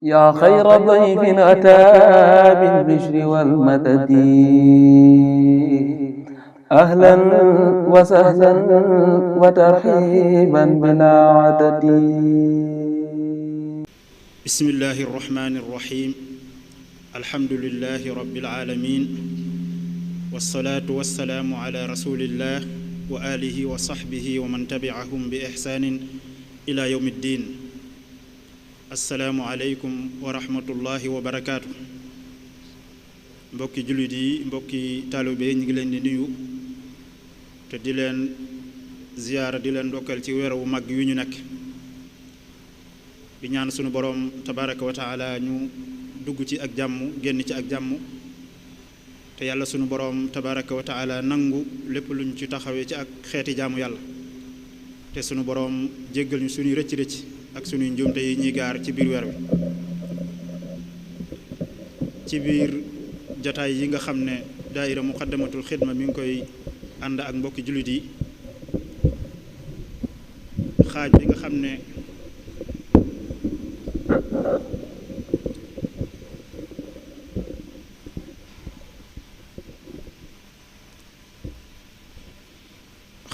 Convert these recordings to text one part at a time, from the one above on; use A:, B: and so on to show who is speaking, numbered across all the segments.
A: yaa xayra dayfin ataa bil bishri wal madadi ahlan wa sahlan wa tarhiiban bilaa adadi.
B: bismillaahi rahmaani rahiim. alhamdulillaahi rabbil aalamiin. wassalaatu wassalaamu alaa rasuulillaah wa aalihi wa sahbihi wa man tabi'ahum bi ihsaanin ilaa yawmi ddiin. assalaamu aleykum wa rahmatullahi wa barakaatu. mbokki jullit yi, mbokki taalibe ñu ngi leen di nuyu te di leen ziyaara, di leen ndokkal ci weer wu mag yu ñu nekk, di ñaan sunu boroom tabaraka wa taala ñu dugg ci ak jàmm, génn ci ak jàmm, te yàlla sunu boroom tabaraka wa taala nangu lépp luñ ci taxawee ci ak xeeti jaamu yàlla, te sunu boroom jéggal ñu suñuy rëcc-rëcc ak suñuy njuumte yi ñuy gaar ci biir weer wi. ci biir jataay yi nga xam ne daayira muqaddamatul xidma mi ngi koy ànd ak mbokki jullit yi,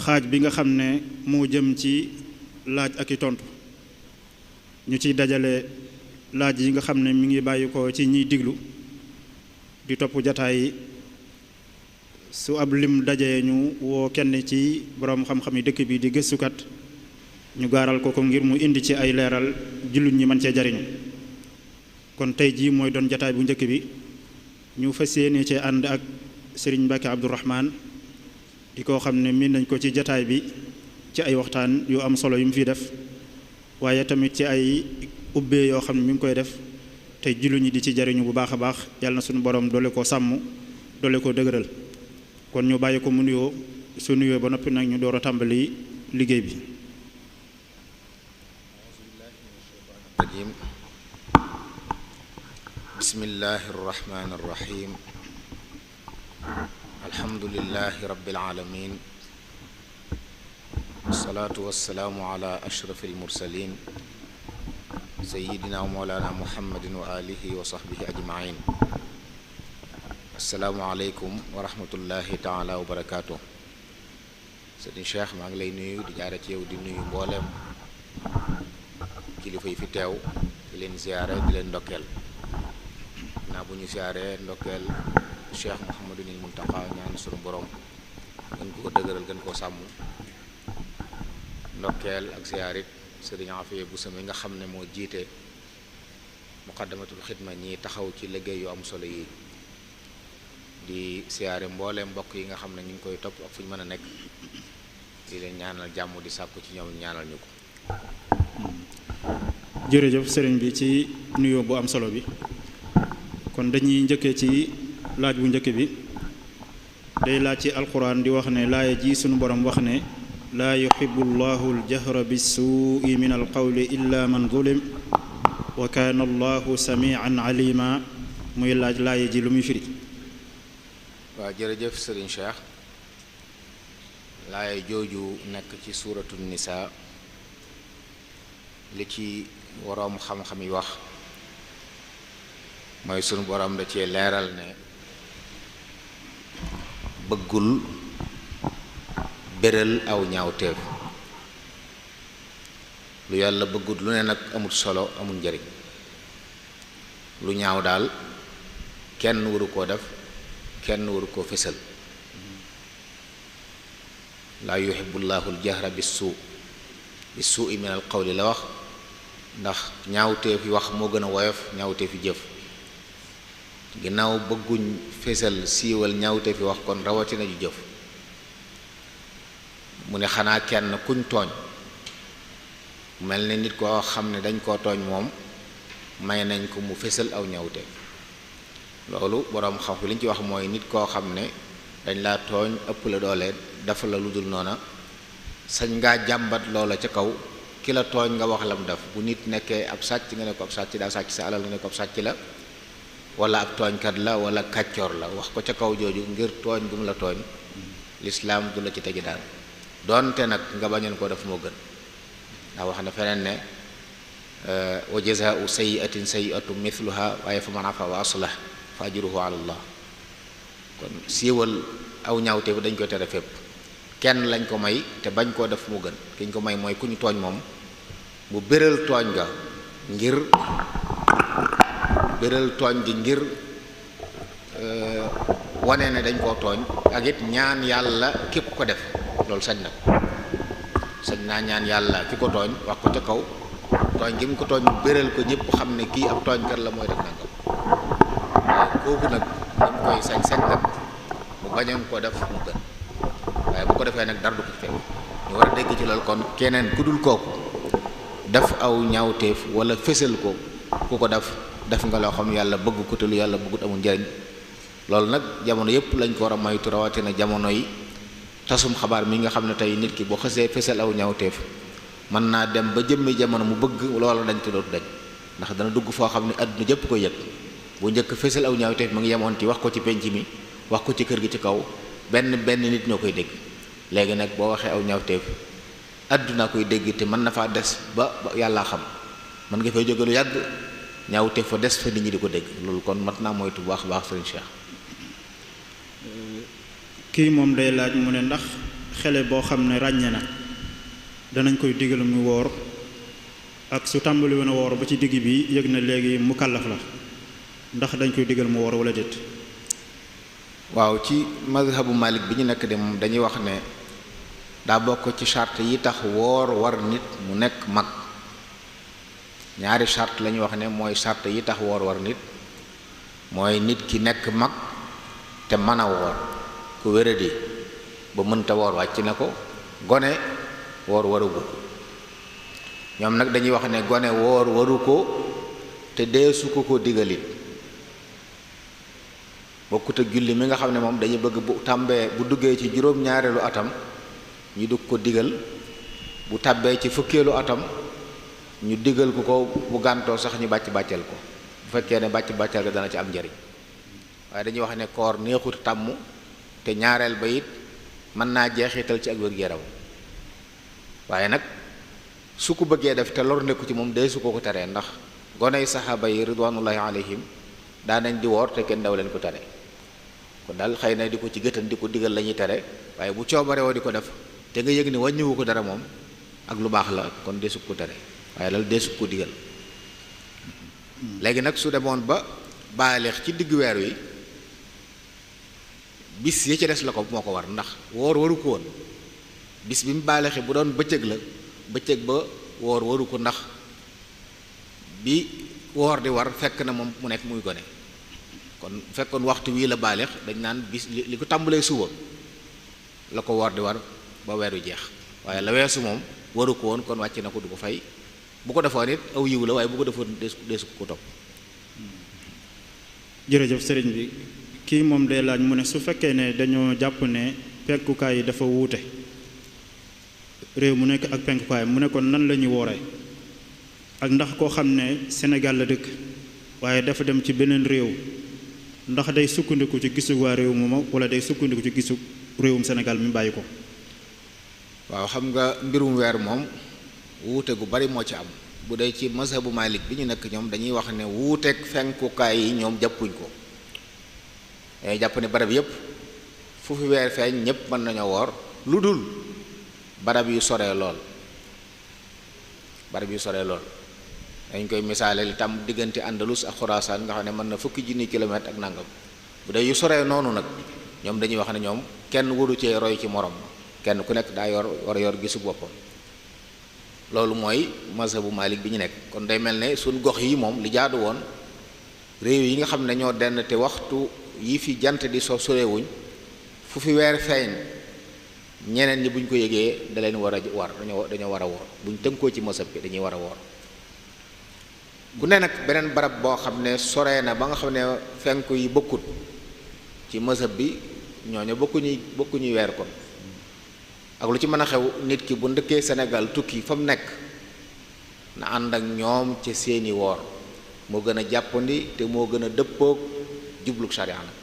B: xaaj bi nga xam ne moo jëm ci laaj ak i tontu, ñu ciy dajale laaj yi nga xam ne mi ngi bàyyi ko ci ñiy diglu di topp jataay yi. su ab lim dajee ñu woo kenn ci boroom xam-xam yi dëkk bi di gëstukat, ñu gaaral ko ngir mu indi ci ay leeral jullit ñi mën cee jariñu. kon tey jii mooy doon jataay bu njëkk bi, ñu fas yéene cee ànd ak Serigne Mbacke Abdourahmane, di koo xam ne miin nañ ko ci jataay bi ci ay waxtaan yu am solo yu mu fiy def, waaye tamit ci ay ubbee yoo xam ne mi ngi koy def tey jullit ñi di ci jariñu bu baax a baax. yàlla na suñu borom doole ko sàmm, doole ko dëgëral. kon ñu bàyyi ko mu nuyoo, su nuyoo ba noppi nag ñu door a tàmbali liggéey bi.
C: bismillahi arrahmani arrahim. alhamdulillahi rabbil alamin. wasalaatu wasalaamu ala ashraf almursalin sayidina wa mawlana muhammadin wa alihi wa sahbihi ajmain. assalaamu aleykum wa rahmatullahi taala wa barakaatu. sëriñ Cheikh, maa ngi lay nuyu di jaare ci yow di nuyu mbooleem kilifa yi fi teew, di leen ziyaare, di leen ndokkeel. naa bu ñu ziyaare ndokkeel Cheikh Mouhamadunil Muntaqa, ñaan sunu borom gën koo dëgëral, gën koo sàmm. ndokkeel ak ziyaarit sëriñ Afiya bu sama nga xam ne moo jiite muqaddamatul xidma ñi taxaw ci liggéey yu am solo yi. di siyaare mbooleem mbokk yi nga xam ne ñu ngi koy topp ak fu ñu mën a nekk, di leen ñaanal jàmm, di sàkku ci ñoom ñaanal ñu ko.
B: jërëjëf sëriñ bi ci nuyoo bu am solo bi. kon dañuy njëkkee ci laaj bu njëkk bi. day laaj ci alquran di wax ne laaya ji sunu borom wax ne laa yuhibbu llahu aljahra bissuui min alqawli illa man zulim wa kaana allahu samian alima. muy laaj laaya ji lu muy firi.
C: waaw jërëjëf sëriñ Cheikh. laaya jooju nekk ci suuratu nisaa, li ci waroom xam-xam yi wax mooy sunu borom da cee leeral ne bëggul béral aw ñaawteef. lu yàlla bëggut lu ne nag amul solo, amul njariñ. lu ñaaw daal kenn waru koo def, kenn waru koo fésal. laa yuhibbu llaahu aljahra bissuui min alqawli la wax, ndax ñaawteefi wax moo gën a woyof ñaawteefi jëf. ginnaaw bëgguñ fésal siiwal ñaawteefi wax, kon rawatina ju jëf. mu ne xanaa kenn kuñ tooñ, mel ni nit koo xam ne dañ koo tooñ, moom may nañ ko mu fésal aw ñaawteef. loolu boroom xam fi li ñu ci wax mooy nit koo xam ne dañ laa tooñ, ëpp la doole, dafa la lu dul noona, sañ ngaa jàmbat loola ca kaw ki la tooñ nga wax lam def. bu nit nekkee ab sàcc nga ne ko ab sàcc daa sàcc sa alal nga ne ko ab sàcc la, wala ab tooñkat la, wala kàccoor la, wax ko ca kaw jooju ngir tooñ bu mu la tooñ, lislaam du la ci tegi daal. doonte nag nga bañoon koo def moo gën. ndax wax na feneen ne wa jazaa'u sayyi'atin sayyi'atu mithluha waaye fa man afa wa aslah fa ajruhu ala Allah. kon siiwal aw ñaawte bi dañ koy tere fépp. kenn lañ ko may te bañ koo def mu gën ki ñu ko may mooy ku ñu tooñ moom mu béral tooñ ga ngir béral tooñ gi ngir wane ne dañ koo tooñ ak it ñaan yàlla képp ko def loolu sañ na ko sañ naa ñaan yàlla ki ko tooñ wax ko ca kaw tooñ gi mu ko tooñ mu béral ko ñëpp xam ne kii ab tooñkat la mooy def nangam waaye kooku nag dañ koy sañ nag mu bañoon koo def mu gën waaye bu ko defee nag dara du ko fekk ñu war a dégg ci loolu kon keneen ku dul kooku def aw ñaawteef wala fésal ko ku ko def nga loo xam yàlla bëgg ko te lu yàlla bëggut amul njariñ loolu nag jamono yëpp lañ ko war a moytu rawatina jamono yi tasum xabaar mi nga xam ne tey nit ki boo xësee fésal aw ñaawteef mën naa dem ba jëmmi jamono mu bëgg loola dañ te dootu dañ ndax dana dugg foo xam ne àdduna jëpp koy yëg bu njëkk fésal aw ñaawteef mu ngi yemoon ci wax ko ci penc mi wax ko ci kër gi ci kaw benn nit ñoo koy dégg léegi nag boo waxee aw ñaawteef àdduna koy dégg te mën na faa des ba yàllaa xam mën nga fay jóge lu yàgg ñaawteef fa des fa nit ñi di ko dégg loolu kon mat naa moytu bu baax sëriñ Cheikh.
B: kii moom day laaj mu ne ndax xele boo xam ne ràññe na danañ koy digal mu woor ak su tàmbali woon a woor ba ci digg bi yëg na léegi mu kàllaf la ndax dañ koy digal mu woor wala déet.
C: waaw ci mazhabu Malik bi ñu nekk de moom dañuy wax ne daa bokk ci charte yi tax woor war nit mu nekk mag ñaari charte la ñuy wax ne mooy charte yi tax woor war nit mooy nit ki nekk mag te mën a woor ku wéradi ba mënta woor wàcc na ko gone woor waru ko ñoom nag dañuy wax ne gone woor waru ko te deesu ko digalit bokkut ak julli mi nga xam ne moom dañuy bëgg bu tàmbee bu duggee ci juróom-ñaareelu atam ñu dugg ko digal bu tàbbee ci fukkeelu atam ñu digal ko bu gàntoo sax ñu bàccal ko bu fekkee ne bàccal ga dana ci am njariñ waaye dañuy wax ne koor neexut tàmm te ñaareel ba it mën naa jeexital ci ak wér-gu-yaram waaye nag su ko bëggee def te lor nekku ci moom dee su ko teree ndax goney saxaaba yi ridwanullahi alayhim daanañ di woor te kenn daw leen ko tere kon daal xëy na di ko ci gëtan di ko digal la ñuy tere waaye bu coobare woo di ko def te nga yëg ni wàññiwu ko dara moom ak lu baax la kon deesu ko tere waaye loolu deesu ko digal léegi nag su demoon ba baaleex ci diggu weer wi bis yi ci des la ko moo ko war ndax woor waru ko woon bis bi mu baaleexee bu doon bëccëg la bëccëg ba woor waru ko ndax bi woor di war fekk na moom mu nekk muy gone kon fekkoon waxtu wii la baaleex dañ naan bis li ko tàmbalee suba la ko woor di war ba weer wi jeex waaye la weesu moom waru ko woon kon wàcc na ko du ko fay bu ko defoon it aw yiw la waaye bu ko defoon deesu ko topp.
B: jërëjëf sëriñ bi kii moom day laaj mu ne su fekkee ne dañoo jàpp ne penkukaay yi dafa wuute réew mu nekk ak penkukaay mu ne kon nan la ñuy wooree ak ndax koo xam ne Sénégal la dëkk waaye dafa dem ci beneen réew ndax day sukkandiku ci gisu waa réew moom wala day sukkandiku ci gisu réewum Sénégal mi bàyyi ko.
C: waaw xam nga mbirum weer moom wuute gu bari moo ci am bu dee ci mazhabu Malik bi ñu nekk ñoom dañuy wax ne wuuteeg fenkukaay yi ñoom jàppuñ ko dañuy jàpp ne barab yépp fu fi weer feeñ ñépp mën nañoo woor lu dul barab yu soree lool dañ koy misaale li tam diggante Andalus ak Xuraasaan nga xam ne mën na fukki junni kilomètre ak nangam bu dee yu soree noonu nag ñoom dañuy wax ne ñoom kenn waru cee roy ci morom kenn ku nekk daa war a yor gisu boppam loolu mooy mazhabu Malik bi ñu nekk kon day mel ne suñ gox yi moom li jaadu woon réew yi nga xam ne ñoo denn te waxtu yi fi jant di so sorewuñ fu fi weer feeñ ñeneen ñi buñ ko yëgee da leen war a war dañoo war a woor buñ tënkoo ci mazhab bi dañuy war a woor ku ne nag beneen barab boo xam ne soree na ba nga xam ne fenku yi bokkut ci mazhab bi ñooñu bokkuñuy weer kon ak lu ci mën a xew nit ki bu ndëkkee Sénégal tukki fa mu nekk na ànd ak ñoom ci seeni woor moo gën a jàppandi te moo gën a dëppoog jubluk sharia nag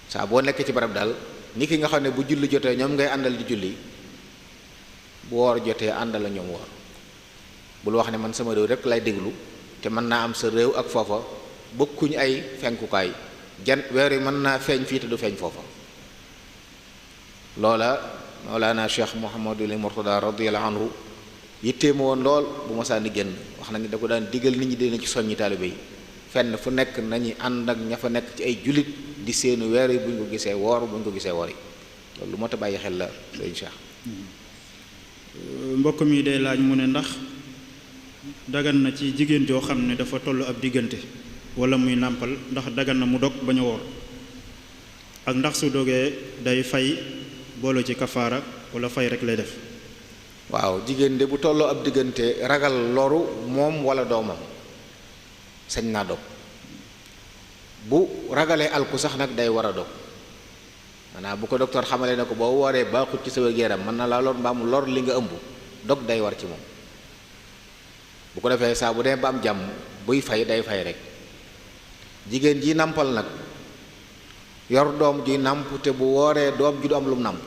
C: saa boo nekk ci barab daal ni ki nga xam ne bu julli jotee ñoom ngay àndal di julli bu woor jotee àndal la ñoom woor bul wax ne man sama réew rek lay déglu te mën naa am sa réew ak foofa bokkuñ ay fenkukaay weer yi mën naa feeñ fii te du feeñ foofa. loola Mawlana Cheikh Mouhamadul Mourtada radiyallahu anhu yittee ma woon lool bu ma saa ni génn wax na ni da ko daan digal nit ñi dina ci soññi taalibe yi fenn fu nekk nañu ànd ak ña fa nekk ci ay jullit di seenu weer yi bu ñu ko gisee woor bu ñu ko gisee woor yi loolu lu moo ta bàyyi xel la sëñ Cheikh.
B: mbokk mi day laaj mu ne ndax dagan na ci jigéen joo xam ne dafa toll ab diggante wala muy nàmpal ndax dagan na mu dog bañ a woor ak ndax su dogee day fay boole ci kafaara wala fay rek lay def.
C: waaw jigéen de bu tolloo ab diggante ragal loru moom wala doomam sañ naa dog bu ragalee alku sax nag day war a dog maanaam bu ko docteur xamalee ne ko boo wooree baaxut ci sa wér-gu-yaram mën na laa lor mbaa mu lor li nga ëmb dog day war ci moom bu ko defee saa bu dee ba am jàmm buy fay day fay rek. jigéen ji nàmpal nag yor doom ji nàmp te bu wooree doom ji du am lu mu nàmp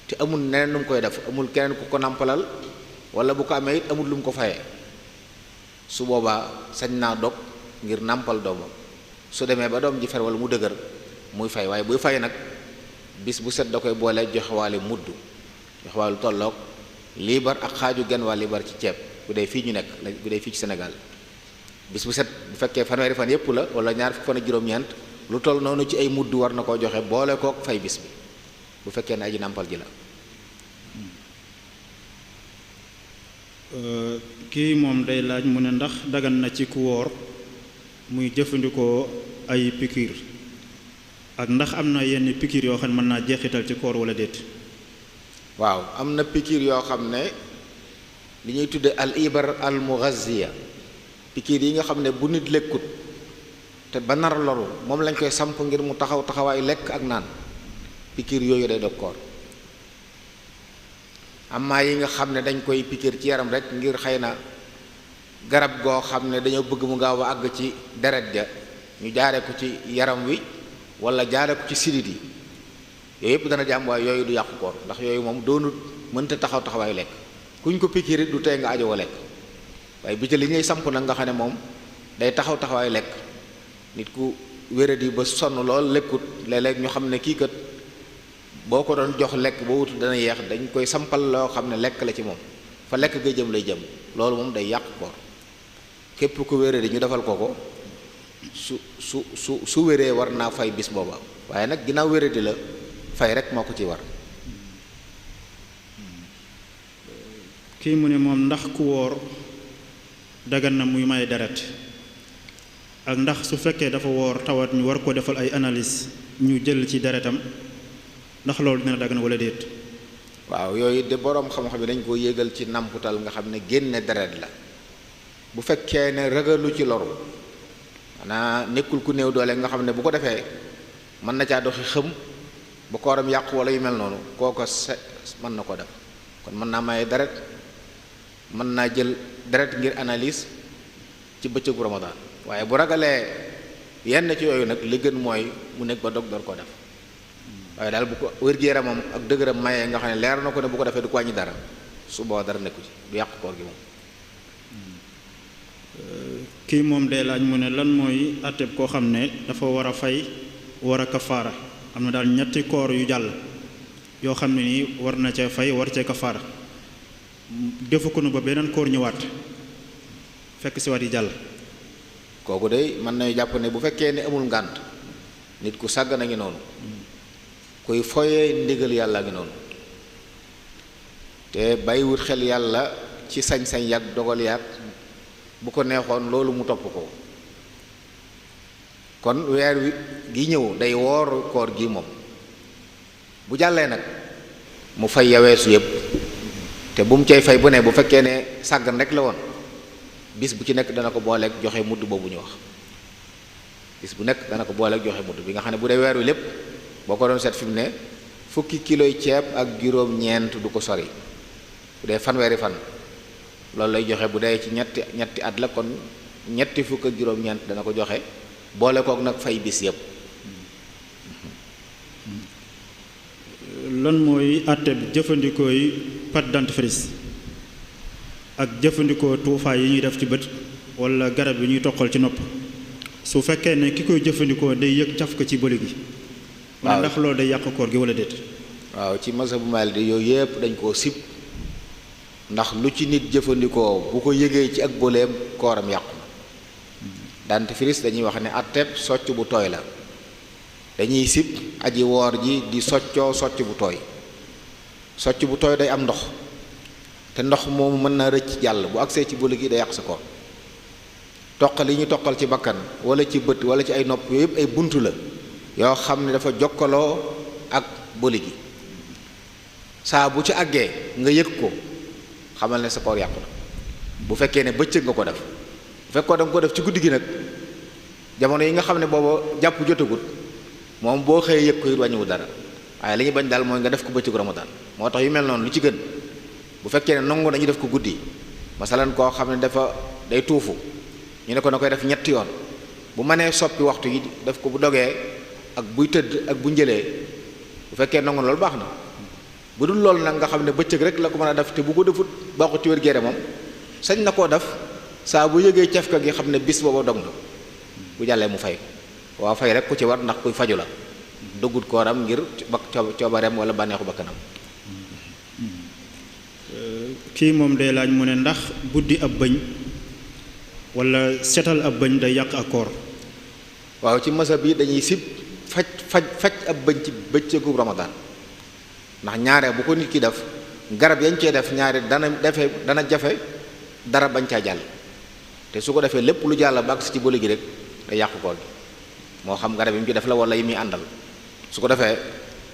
C: te amul neneen nu mu koy def amul keneen ku ko nàmpalal wala bu ko amee it amul lu mu ko fayee su boobaa sañ naa dog ngir nàmpal doomam su demee ba doom ji fer wala mu dëgër muy fay waaye buy fay nag bis bu set da koy boole joxewaale mudd joxewaale tolloog liibar ak xaaju genn waa liibar ci ceeb bu dee fii ñu nekk bu dee fii ci Sénégal bis bu set bu fekkee fanweeri fan yépp la wala ñaar fukki fan ak juróom-ñeent lu toll noonu ci ay mudd war na koo joxe boole kook fay bis bi bu fekkee ne aji nàmpal ji la.
B: kii moom day laaj mu ne ndax dagan na ci ku wóor muy jëfandikoo ay piqûre ak ndax am na yenn piqûre yoo xam ne mën naa jeexital ci koor wala déet.
C: waaw am na piqûre yoo xam ne li ñuy tudde al ibar al mughazziya piqûre yi nga xam ne bu nit lekkut te ba nar loru moom lañ koy samp ngir mu taxaw taxawaayu lekk ak naan piqûre yooyu day dog koor amaa yi nga xam ne dañ koy piqûre ci yaram rek ngir xëy na garab goo xam ne dañoo bëgg mu gaaw a àgg ci deret ja ñu jaare ko ci yaram wi wala jaare ko ci sidit yi yooyu yëpp dana jàmm waaye yooyu du yàqu koor ndax yooyu moom doonut mënta taxaw taxawaayu lekk kuñ ko piqûre du tey nga ajowoo lekk waaye bi ci li ñuy samp nag nga xam ne moom day taxaw taxawaayu lekk nit ku wéradi ba sonn lool lekkut léeg-léeg ñu xam ne kii kat boo ko doon jox lekk boo wutu dana yeex dañ koy sampal loo xam ne lekk la ci moom fa lekk ga jëm lay jëm loolu moom day yàq koor képp ku wéradi ñu defal ko su wéree war naa fay bis booba waaye nag ginnaaw wéradi la fay rek moo ko ci war.
B: kii mu ne moom ndax ku wóor dagan na muy may deret ak ndax su fekkee dafa woor tawat ñu war ko defal ay analyse ñu jël ci deretam ndax loolu dina dagan wala déet.
C: waaw yooyu de boroom xam-xam yi dañ ko yégal ci namputal nga xam ne génne deret la bu fekkee ne ragalu ci loru xanaa nekkul ku néew doole nga xam ne bu ko defee mën na caa doxi xëm bu kooram yàqu wala yu mel noonu kooko mën na ko def kon mën naa maye deret mën naa jël deret ngir analyse ci bëccëgu Ramadan waaye bu ragalee yenn ci yooyu nag li gën mooy mu nekk ba dog door koo def waaye daal bu ko wér-gu-yaramam ak dëgëram mayee nga xam ne leer na ko ne bu ko defee du ko wàññi dara su boo dara nekku ci du yàqu koor gi moom.
B: kii moom day laaj mu ne lan mooy àtteeb koo xam ne dafa war a fay war a kafaara am na daal ñetti koor yu jàll yoo xam ne nii war na cee fay war cee kafaara defu ko nu ba beneen koor ñëwaat fekk si waat yi jàll.
C: kooku de mën nañu jàpp ne bu fekkee ne amul ngànt nit ku sàgg na ngi noonu kuy foyee ndigal yàlla ngi noonu te bàyyiwut xel yàlla ci sañ-sañ yàgg dogal yàgg bu ko neexoon loolu mu topp ko kon weer wi gi ñëw day woor koor gi moom bu jàllee nag mu fay yaweesu yépp te bu mu cay fay bu ne bu fekkee ne sàggan rek la woon bis bu ci nekk dana ko booleeg joxe mudd boobu ñu wax bis bu nekk dana ko booleeg joxe mudd bi nga xam ne bu dee weer wi lépp boo ko doon seet fi mu ne fukki kiloy ceeb ak juróom-ñeent du ko sori bu dee fanweeri fan loolu lay joxe bu dee ci ñetti at la kon ñetti fukk ak juróom-ñeent dana ko joxe boole kook nag fay bis yépp.
B: lan mooy àtte bi jëfandikoo yi pâte dentifrice. ak jëfandikoo tuufaay yi ñuy def ci bët wala garab yi ñuy toqal ci nopp su fekkee ne ki koy jëfandikoo day yëg caf ko ci bëli gi mu ne ndax loolu day yàq koor gi wala déet.
C: waaw ci mazhabu Maalik di yooyu yëpp dañ koo sib ndax lu ci nit jëfandikoo bu ko yëgee ci ak bëleem kooram yàqu na dentifrice dañuy wax ne atteb socc bu tooy la dañuy sib aji woor ji di soccoo socc bu tooy socc bu tooy day am ndox te ndox moomu mën na rëcc jàll bu agsee ci bëli gi day yàq sa koor toqal yi ñu toqal ci bakkan wala ci bët wala ci ay nopp yooyu yëpp ay buntu la yoo xam ne dafa jokkaloo ak bëli gi saa bu ci àggee nga yëg ko xamal ne sa koor yàqu na bu fekkee ne bëccëg nga ko def bu fekkoo da nga ko def ci guddi gi nag jamono yi nga xam ne booba jàpp jotagut moom boo xëyee yëg ko it wàññiwu dara waaye li ñu bañ daal mooy nga def ko bëccëgu Ramadan moo tax yu mel noonu lu ci gën bu fekkee ne nangu nañu def ko guddi masalan koo xam ne dafa day tuufu ñu ne ko na koy def ñetti yoon bu mënee soppi waxtu yi def ko bu dogee ak buy tëdd ak bu njëlee bu fekkee nangu loolu baax na bu dul loolu nag nga xam ne bëccëg rek la ko mën a def te bu ko defut baaxut ci wér-gu-yaram moom sañ na koo def saa bu yëgee cafka gi xam ne bis booba dog na bu jàllee mu fay ko waaw fay rek ku ci war ndax kuy faju la duggut kooram ngir coobareem wala bànneexu bakkanam.
B: kii moom day laaj mu ne ndax buddi ab bëñ wala setal ab bëñ day yàq ak koor.
C: waaw ci mazhab bi dañuy sib faj ab bëñ ci bëccëgu Ramadan ndax ñaare bu ko nit ki def garab yañ cee def ñaare dana jafe dara bañ caa jàll te su ko defee lépp lu jàll ba agsi ci bëli gi rek day yàq koor gi moo xam garab yi mu ci def la wala yi muy àndal su ko defee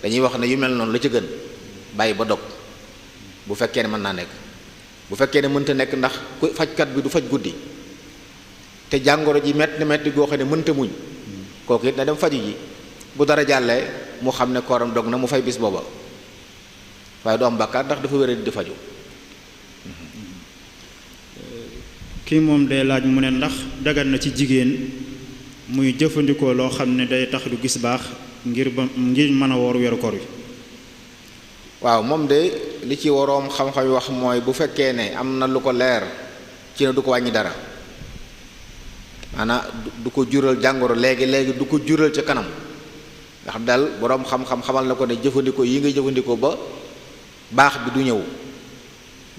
C: dañuy wax ne yu mel noonu la ca gën bàyyi ba dog bu fekkee ne mën naa nekk bu fekkee ne mënta nekk ndax ku fajkat bi du faj guddi te jàngoro ji metti goo xam ne mënta muñ kooku it na dem faju ji bu dara jàllee mu xam ne kooram dog na mu fay bis booba waaye du am bàkkaar ndax dafa wéra di faju.
B: kii moom day laaj mu ne ndax dagan na ci jigéen muy jëfandikoo loo xam ne day tax du gis baax ngir mën a woor weeru koor wi.
C: waaw moom de li ci waroom xam-xam yi wax mooy bu fekkee ne am na lu ko leer ci ne du ko wàññi dara maanaam du ko jural jàngoro léegi du ko jural ca kanam nga xam daal boroom xam-xam xamal na ko ne jëfandikoo yi nga jëfandikoo ba baax bi du ñëw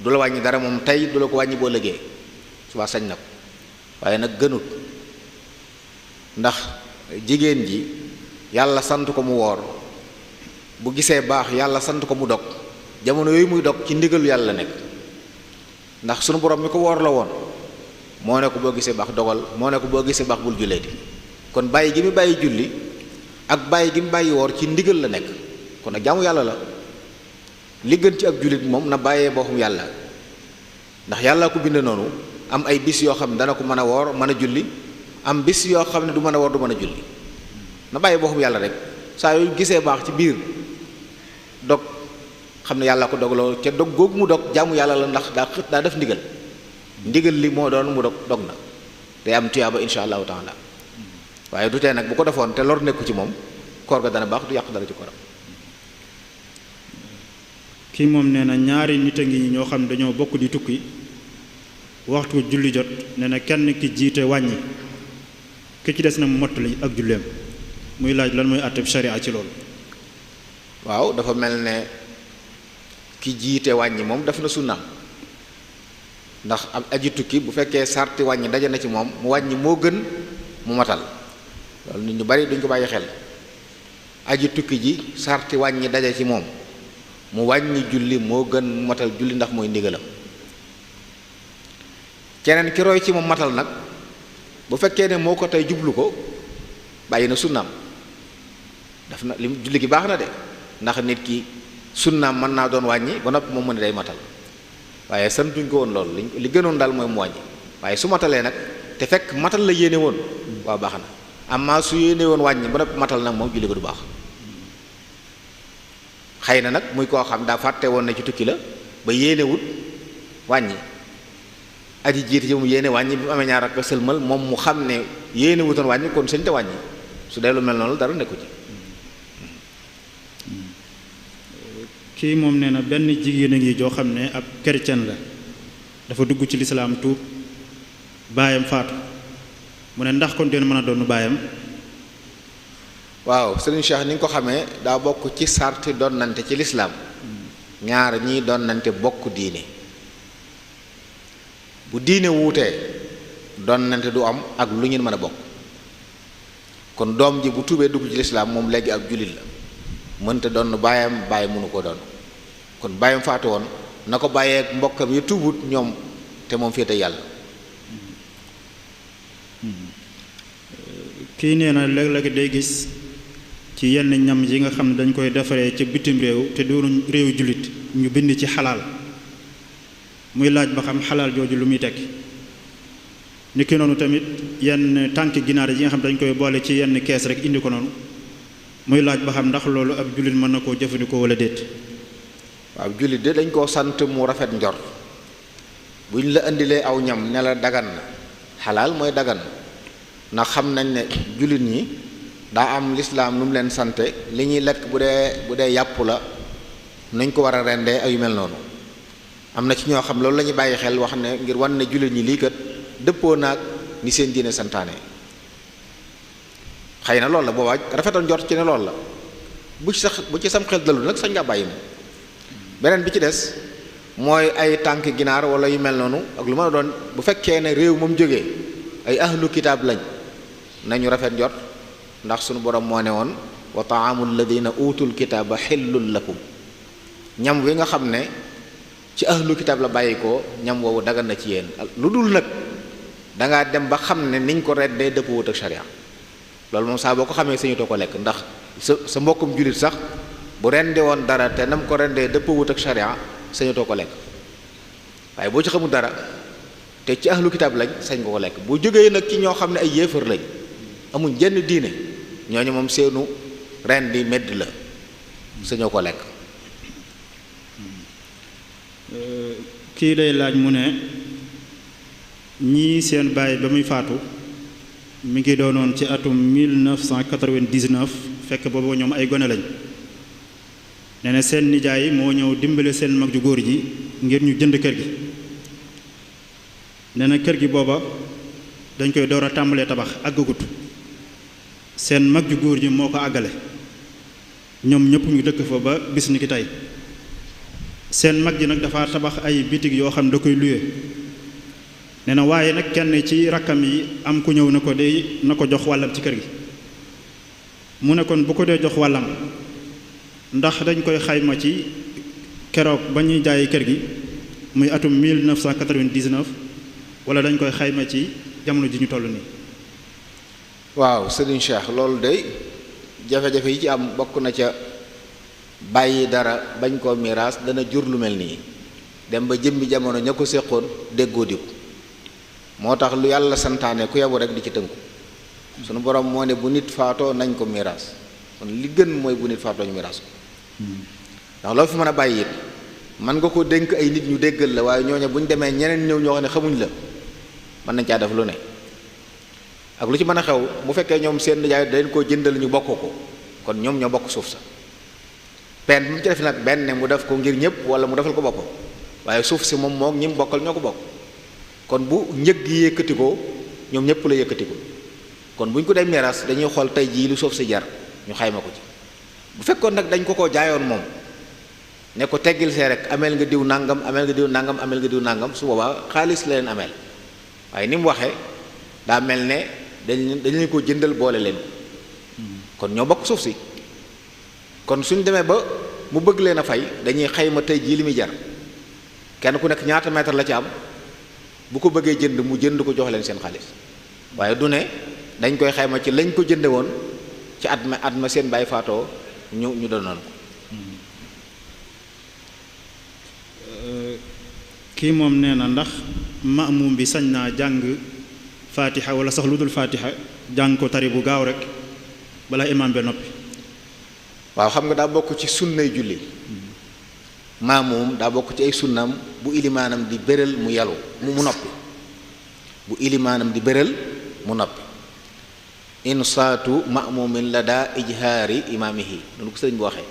C: du la wàññi dara moom tey du la ko wàññi boo lëgee suba sañ na ko waaye nag gënut ndax jigéen ji yàlla sant ko mu woor bu gisee baax yàlla sant ko mu dog jamono yooyu muy dog ci ndigalu yàlla nekk ndax sunu borom mi ko woor la woon moo ne ko boo gisee baax dogal moo ne ko boo gisee baax bul julleeti kon bàyyi gi mu bàyyi julli ak bàyyi gi mu bàyyi woor ci ndigal la nekk kon nag jaamu yàlla la li gën ci ab jullit moom na bàyyee boppam yàlla ndax yàlla ko bind noonu am ay bis yoo xam ne dana ko mën a woor mën a julli am bis yoo xam ne du mën a woor du mën a julli na bàyyi boppam yàlla rek saa yooyu gisee baax ci biir dog xam ne yàlla ko dogloo ca dog googu mu dog jaamu yàlla la ndax daa def ndigal li moo doon mu dog na day am tuyaaba insha allahu taala waaye du tee nag bu ko defoon te lor nekku ci moom koor ga dana baax du yàq dara ci kooram.
B: kii moom nee na ñaari nit a ngi ñoo xam dañoo bokk di tukki waxtu julli jot nee na kenn ki jiite wàññi ki ci des na mu mottali ak julleem muy laaj lan mooy àtteb sharia ci loolu.
C: waaw dafa mel ne ki jiite wàññi moom def na sunnaam ndax am aji tukki bu fekkee sarti wàññi daje na ci moom mu wàññi moo gën mu matal loolu nit ñu bari duñ ko bàyyi xel aji tukki ji sarti wàññi daje ci moom mu wàññi julli moo gën mu matal julli ndax mooy ndigalam keneen ki roy ci moom matal nag bu fekkee ne moo ko tey jublu ko bàyyi na sunnaam daf na li julli gi baax na de ndax nit ki sunnaam mën naa doon wàññi ba noppi moom mu ne day matal waaye santuñ ko woon loolu li gënoon daal mooy mu wàññi waaye su matalee nag te fekk matal la yéene woon waaw baax na amma su yéene woon wàññi ba noppi matal nag moom julli ko du baax xëy na nag muy koo xam daa fàtte woon ne ci tukki la ba yéene wut wàññi aji jiite ji mu yéene wàññi bi mu amee ñaar ak sëlmal moom mu xam ne yéene wutoon wàññi kon sëñ te wàññi su dee lu mel noonu dara nekku ci.
B: kii moom nee na benn jigéen a ngi joo xam ne ab chrétien la dafa dugg ci lislaam tuub baayam faatu mu ne ndax kon dina mën a doon baayam.
C: waaw sëriñ Cheikh ni nga ko xamee daa bokk ci sarti donnante ci lislaam ñaar ñii donnante bokk diine bu diine wuutee donnante du am ak lu ngeen mën a bokk. kon doom ji bu tuubee dugg ci lislaam moom léegi ab jullit la mënta doon baayam bàyyi mënu ko doon kon baayam faatu woon na ko bàyyee ak mbokkam yi tuubut ñoom te moom féete yàlla.
B: kii nee na léeg-léeg day gis ci yenn ñam yi nga xam ne dañ koy defaree ca bitim réew te doonu réew jullit ñu bind ci xalaal muy laaj ba xam xalaal jooju lu muy tekki. ni ki noonu tamit yenn tànk ginaar yi nga xam dañ koy boole ci yenn kees rek indi ko noonu muy laaj ba xam ndax loolu ab jullit mën na koo jëfandikoo wala déet.
C: waaw jullit de dañ koo sant mu rafet njor buñ la indilee aw ñam ne la dagan na xalaal mooy dagan ndax xam nañ ne jullit ñi daa am lislaam nu mu leen sante li ñuy lekk bu dee yàpp la nañ ko war a rendee ay yu mel noonu am na ci ñoo xam loolu la ñuy bàyyi xel wax ne ngir wan ne jullit ñi lii kat dëppoo naag ni seen diine santaane xëy na loolu la boobaa rafetal njort ci ne loolu la bu ci sam xel dalul nag sañ nga bàyyi moom. beneen bi ci des mooy ay tànk ginaar wala yu mel noonu ak lu mën a doon bu fekkee ne réew moom jógee ay ahlu kitaab lañ nañu rafet njort ndax sunu borom moo ne woon wa taamul ladina utul kitaaba xillul lakum ñam wi nga xam ne ci ahlu kitaab la bàyyi ko ñam woowu dagan na ci yéen lu dul nag dangaa dem ba xam ne niñ ko reddee dëppwut ak sharia loolu moom saa boo ko xamee sañutoo ko lekk ndax sa mbokkum jullit sax bu rendi woon dara te nam ko rendee dëppwut ak sharia sañutoo ko lekk waaye boo ci xamul dara te ci ahlu kitaab lañ sañ nga ko lekk bu jógee nag ci ñoo xam ne ay yéefar lañ amuñ jenn diine ñooñu moom seenu rendi medd la sañoo ko lekk.
B: kii lay laaj mu ne ñii seen baay ba muy faatu mi ngi doonoon ci atum 1999 fekk boobu ñoom ay gone lañ nee na seen nijaay moo ñëw dimbale seen mag ju góor ji ngir ñu jënd kër gi nee na kër gi booba dañ koy door a tàmbalee tabax àggagut seen mag ju góor ji moo ko àggale ñoom ñëpp ñu dëkk fa ba bis ni ki tey seen mag ji nag dafa tabax ay bitig yoo xam ne da koy luye nee na waaye nag kenn ci rakkam yi am ku ñëw na ko de na ko jox wàllam ci kër gi mu ne kon bu ko dee jox wàllam ndax dañ koy xayma ci keroog ba ñuy jaayi kër gi muy atum 1999 wala dañ koy xayma ci jamono ji ñu toll nii.
C: waaw Serigne Cheikh loolu de jafe-jafe yi ci am bokk na ca bàyyi dara bañ koo miraas dana jur lu mel nii dem ba jëmmi jamono ña ko séqoon déggoo diku moo tax lu yàlla santaane ku yabu rek di ci tënku sunu borom moo ne bu nit faatoo nañ ko miraas kon li gën mooy bu nit faatoo ñu miraas ko ndax loo fi mën a bàyyi it mën nga ko dénk ay nit ñu déggal la waaye ñooñu bu ñu demee ñeneen ñëw ñoo xam ne xamuñ la mën nañ caa def lu ne ak lu ci mën a xew bu fekkee ñoom seen nijaay dañ koo jëndal ñu bokk ko kon ñoom ñoo bokk suuf sa pen bi mu ci def nag benn mu def ko ngir ñëpp wala mu defal ko boppam waaye suuf si moom moo ñi mu bokkal ñoo ko bokk kon bu njëg gi yëkkati ko ñoom ñëpp la yëkkati ko kon bu ñu ko dee miraas dañuy xool tey jii lu suuf si jar ñu xayma ko ci bu fekkoon nag dañ ko jaayoon moom ne ko teggil see rek ameel nga diw nangam ameel nga diw nangam ameel nga diw nangam su boobaa xaalis la leen ameel waaye ni mu waxee daa mel ne dañ leen ko jëndal boole leen kon ñoo bokk suuf si kon suñ demee ba mu bëgg leen a fay dañuy xayma tey jii li muy jar kenn ku nekk ñaata mètre la ci am bu ko bëggee jënd mu jënd ko jox leen seen xaalis waaye du ne dañ koy xayma ci lañ ko jënde woon ci at ma seen bàyyi faatoo ñu doonoon ko.
B: kii moom nee na ndax maamum bi sañ naa jàng faatiha wala sax lu dul faatiha jàng ko tari bu gaaw rek balaa imaam be noppi.
C: waaw xam nga daa bokk ci sunnay julli maamum daa bokk ci ay sunnaam bu ilimaanam di béral mu yalu mu noppi bu ilimaanam di béral mu noppi insaatu maamumin la daa ijhaari imaamihi noonu ko sëriñ bu waxee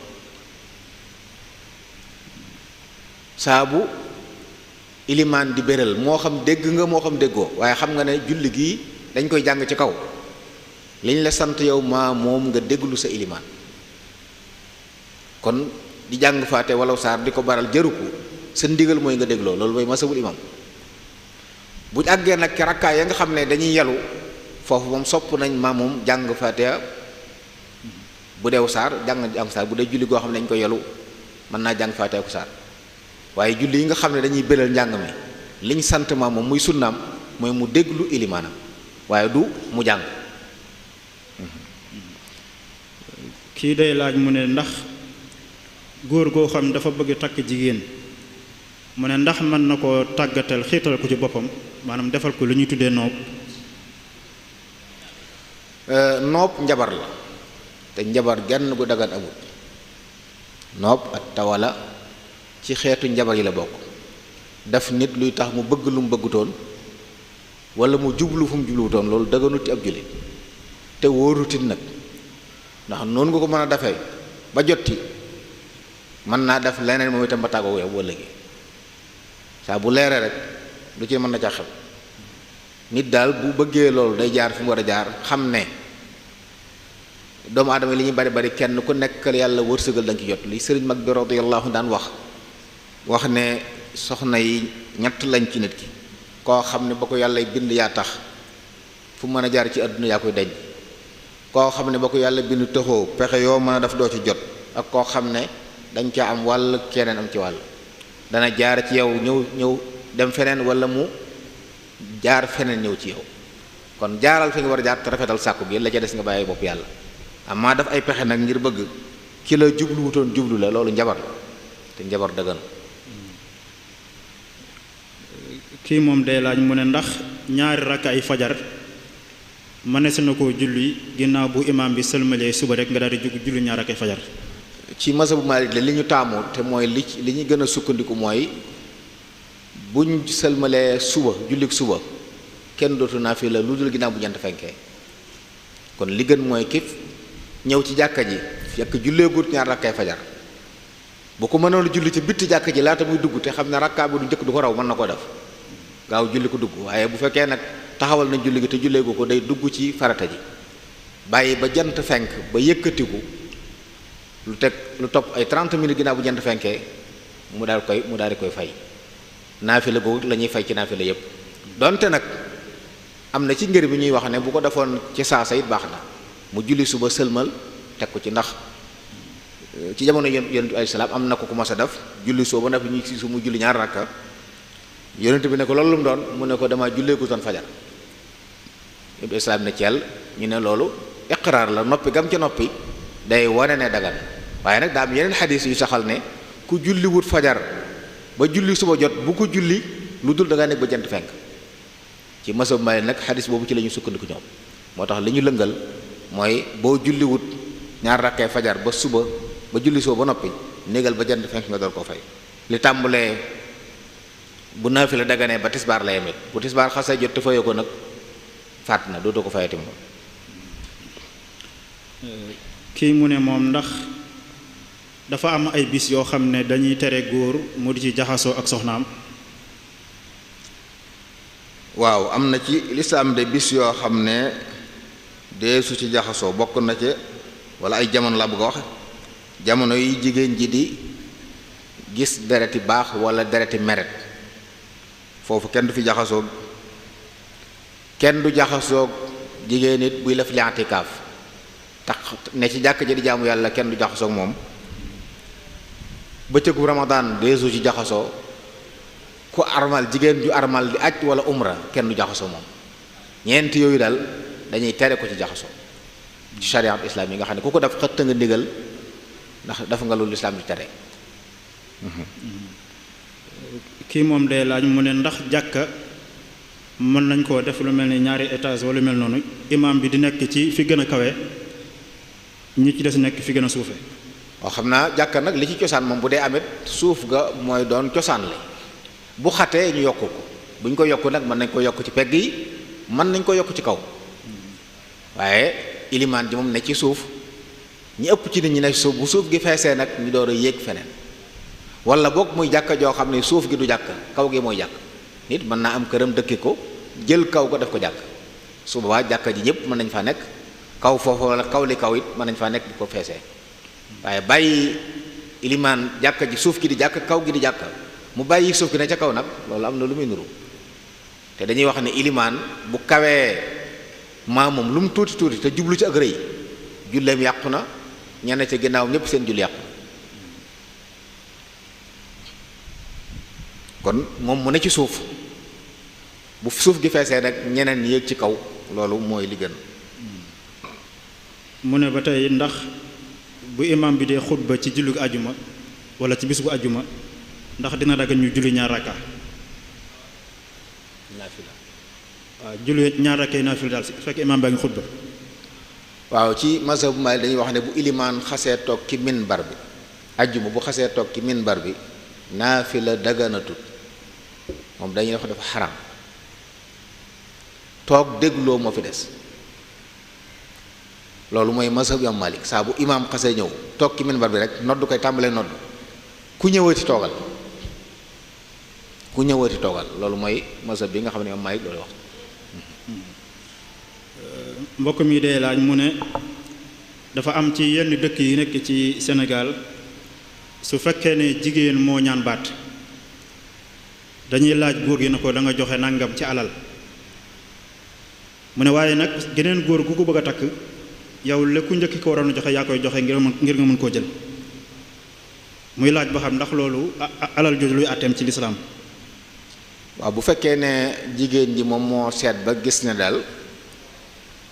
C: saabu ilimaan di béral moo xam dégg nga moo xam déggoo waaye xam nga ne julli gii dañ koy jàng ci kaw liñ la sant yow maa moom nga déglu sa ilimaan kon di jàng faate wala saar di ko baral jëru ko sa ndigal mooy nga dégloo loolu mooy masabul imam bu àggee nag ci rakkaay ya nga xam ne dañuy yelu foofu moom sopp nañ maa moom jàng faate bu deew saar jàng saar bu dee julli goo xam ne dañ ko yelu mën naa jàng faate ku saar waaye julli yi nga xam ne dañuy béral njàng mi liñ sant maa moom muy sunnaam mooy mu déglu ilimaanam waaye du mu jàng.
B: kii day laaj mu ne ndax góor goo xam dafa bëgg takk jigéen mu ne ndax mën na ko tàggatal xiital ko ci boppam maanaam defal ko lu ñuy tuddee noob.
C: noob njabar la te njabar genn gu dagan amul noob ak tawala ci xeetu njabar yi la bokk def nit luy tax mu bëgg lu mu bëggutoon wala mu jublu fu mu jubluwutoon loolu daganut ci ab jullit te wóorutit nag ndax noonu nga ko mën a defee ba jotti mën naa def leneen moom itam ba tàggoo yow wala gi saa bu leeree rek lu ci mën na ca xew nit daal bu bëggee loolu day jaar fi mu war a jaar xam ne doomu aadama yi li ñuy bari bari kenn ku nekkal yàlla wërsëgal dañ ci jot li sëriñ mag bi radiyallahu daan wax ne soxna yi ñett lañ ci nit ki koo xam ne ba ko yàlla bind yaa tax fu mën a jaar ci àdduna yaa koy denc koo xam ne ba ko yàlla bind taxoo pexe yoo mën a def doo ci jot ak koo xam ne dañ ca am wàll keneen am ci wàll dana jaar ci yow ñëw dem feneen wala mu jaar feneen ñëw ci yow kon jaaral fi nga war a jaar te rafetal sàkku gi la ca des nga bàyyi bopp yàlla amaa daf ay pexe nag ngir bëgg ki la jubluwutoon jublu la loolu njabar te njabar dëggan.
B: kii moom day laaj mu ne ndax ñaari rakk ay fajar mënees na koo julli ginnaaw bu imaam bi sëlmalee suba rek nga daal di julli ñaari rakk ay fajar.
C: ci mazhabu Maalik la li ñu taamu te mooy li ñu gën a sukkandiku mooy buñ sëlmalee suba jullik suba kenn dootu naafila lu dul ginnaaw bu jant fenkee kon li gën mooy kif ñëw ci jàkka ji fekk julleegut ñaar rakkay fajar bu ko mënoon julli ci bitti jàkka ji laata muy dugg te xam ne rakkaa bi du njëkk du ko raw mën na ko def gaaw julli ko dugg waaye bu fekkee nag taxawal na julli gi te julleegu ko day dugg ci farata ji bàyyi ba jant fenk ba yëkkatiku lu topp ay 30 minutes ginnaaw bu jant fenkee mu daal di koy fay naafila googu la ñuy fay ci naafila yépp donte nag am na ci ngër bi ñuy wax ne bu ko defoon ci saasa it baax na mu julli suba sëlmal teg ko ci ndax ci jamono yonent bi alayhi salaam am na ko ku mas a def julli soo ba noppi ñu si su mu julli ñaar rakka yonent bi ne ko loolu lu mu doon mu ne ko dama julleeku doon fajar yonent bi islaam ne ceel ñu ne loolu iqraar la noppi gam ca noppi day wane ne dagan waaye nag daa am yeneen xadiis yu saxal ne ku julli wut fajar ba julli suba jot bu ko julli lu dul da ngaa nekk ba jant fenk ci masab Maalik nag xadiis boobu ci la ñu sukkandiku ñoom moo tax li ñu lëngal mooy boo julli wut ñaar rakkee fajar ba suba ba julli suba ba noppi négal ba jant fenk nga door koo fay li tàmbalee bu naafila daganee ba tisbaar la yemit bu tisbaar xasee jot te fayoo ko nag fàtt na dootoo ko fayati moom.
B: kii mu ne moom ndax dafa am ay bis yoo xam ne dañuy tere góor mu di ci jaxasoo ak soxnaam.
D: waaw am na ci lislaam de bis yoo xam ne deesu ci jaxasoo bokk na ci wala ay jamono la bëgg a wax jamono yi jigéen ji di gis dereti baax wala dereti meret foofu kenn du fi jaxasoo kenn du jaxasoo jigéen nit buy def li'tikaaf tax ne ci jàkk ji di jaamu yàlla kenn du jaxasoo moom bëccëgu Ramadan deesu ci jaxasoo ku armal jigéen ju armal di aj wala umra kenn du jaxasoo moom ñeent yooyu daal dañuy tere ko ci jaxasoo ci shariat islam yi nga xam ne ku ko def xëtt nga ndigal ndax dafa nga loolu islam di tere.
B: kii moom day laaj mu ne ndax jàkka mën nañ koo def lu mel ni ñaari étage wala lu mel noonu imam bi di nekk ci fi gën a kawe ñi ci des nekk fi gën a suufe.
C: waaw xam naa jàkka nag li ci cosaan moom bu dee amit suuf ga mooy doon cosaan li bu xatee ñu yokk ko bu ñu ko yokk nag mën nañ ko yokk ci pegg yi mën nañ ko yokk ci kaw waaye ilimaan ji moom ne ci suuf ñi ëpp ci nit ñi ne suuf bu suuf gi feesee nag ñu door a yéeg feneen wala boog muy jàkka joo xam ne suuf gi du jàkka kaw gi mooy jàkk nit mën naa am këram dëkki ko jël kaw ko def ko jàkk su boobaa jàkka ji ñëpp mën nañ faa nekk kaw foofu wala kaw li kaw it mën nañ faa nekk di ko feesee waaye bàyyi ilimaan jàkka ji suuf gi di jàkk kaw gi di jàkka mu bàyyi suuf gi ne ca kaw nag loolu am na lu muy nuru te dañuy wax ne ilimaan bu kawee maamum lu mu tuuti tuuti te jublu ci ak rëy julleem yàqu na ñenn ca ginnaaw ñëpp seen julli yàqu kon moom mu ne ci suuf bu suuf gi feesee rek ñeneen ñi yéeg ci kaw loolu mooy li gën.
B: mu ne ba tey ndax bu imam bi dee xutba ci julli ajuma wala ci bis bu ajuma ndax dina daga ñu julli ñaar rakka
C: naafila
B: waaw julli ñaar rakka yi naafila daal su fekk imam baa ngi xutba.
C: waaw ci mazhab Maalik dañuy wax ne bu ilimaan xasee toog ci minbar bi ajjuma bu xasee toog ci minbar bi naafila daganatut moom dañuy wax dafa xaram toog dégloo moo fi des loolu mooy mazhab Imaam Maalik saa bu imaam xasee ñëw toog ci minbar bi rek nodd koy tàmbalee nodd ku ñëwati toogal ku ñëwati toogal loolu mooy mazhab bi nga xam ne Imaam Maalik loolu wax.
B: mbokk mi dee laaj mu ne dafa am ci yenn dëkk yi nekk ci Sénégal su fekkee ne jigéen moo ñaan baat dañuy laaj góor gi na ko da nga joxe nangam ci alal mu ne waaye nag geneen góor gu ko bëgg a takk yow la ku njëkk ko waroon a joxe yaa koy joxe ngir nga mën koo jël muy laaj ba xam ndax loolu alal jooju luy àtteem ci lislaam.
C: waaw bu fekkee ne jigéen ji moom moo seet ba gis ne daal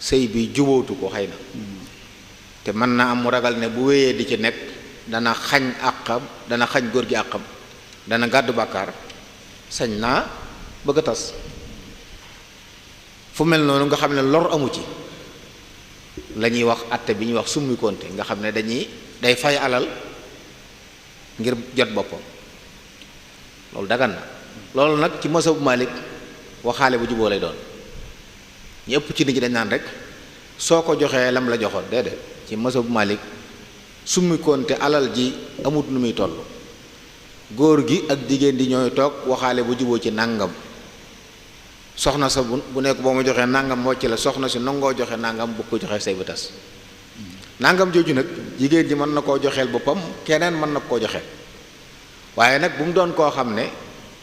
C: sëy bi jubóotu ko xëy na te mën naa am mu ragal ne bu wéyee di ci nekk dana xañ àqam dana xañ góor gi àqam dana gàddu bàkkaar sañ naa bëgg a tas fu mel noonu nga xam ne lor amu ci la ñuy wax atte bi ñuy wax summi konte nga xam ne day fay alal ngir jot boppam loolu dagan na loolu nag ci mazhabu Maalik waxaale bu juboo lay doon ñëpp ci nit ñi dañ naan rek soo ko joxee lam la joxoon déedéet ci mazhabu Maalik summi konte alal ji amut nu muy toll góor gi ak jigéen di ñooy toog waxaale bu juboo ci nàngam soxna sa bu nekk boo ma joxee nàngam moo ci la soxna si nangoo joxe nàngam bu ko joxee say ba tas nàngam jooju nag jigéen ji mën na koo joxeel boppam keneen mën na koo joxeel waaye nag bu mu doon koo xam ne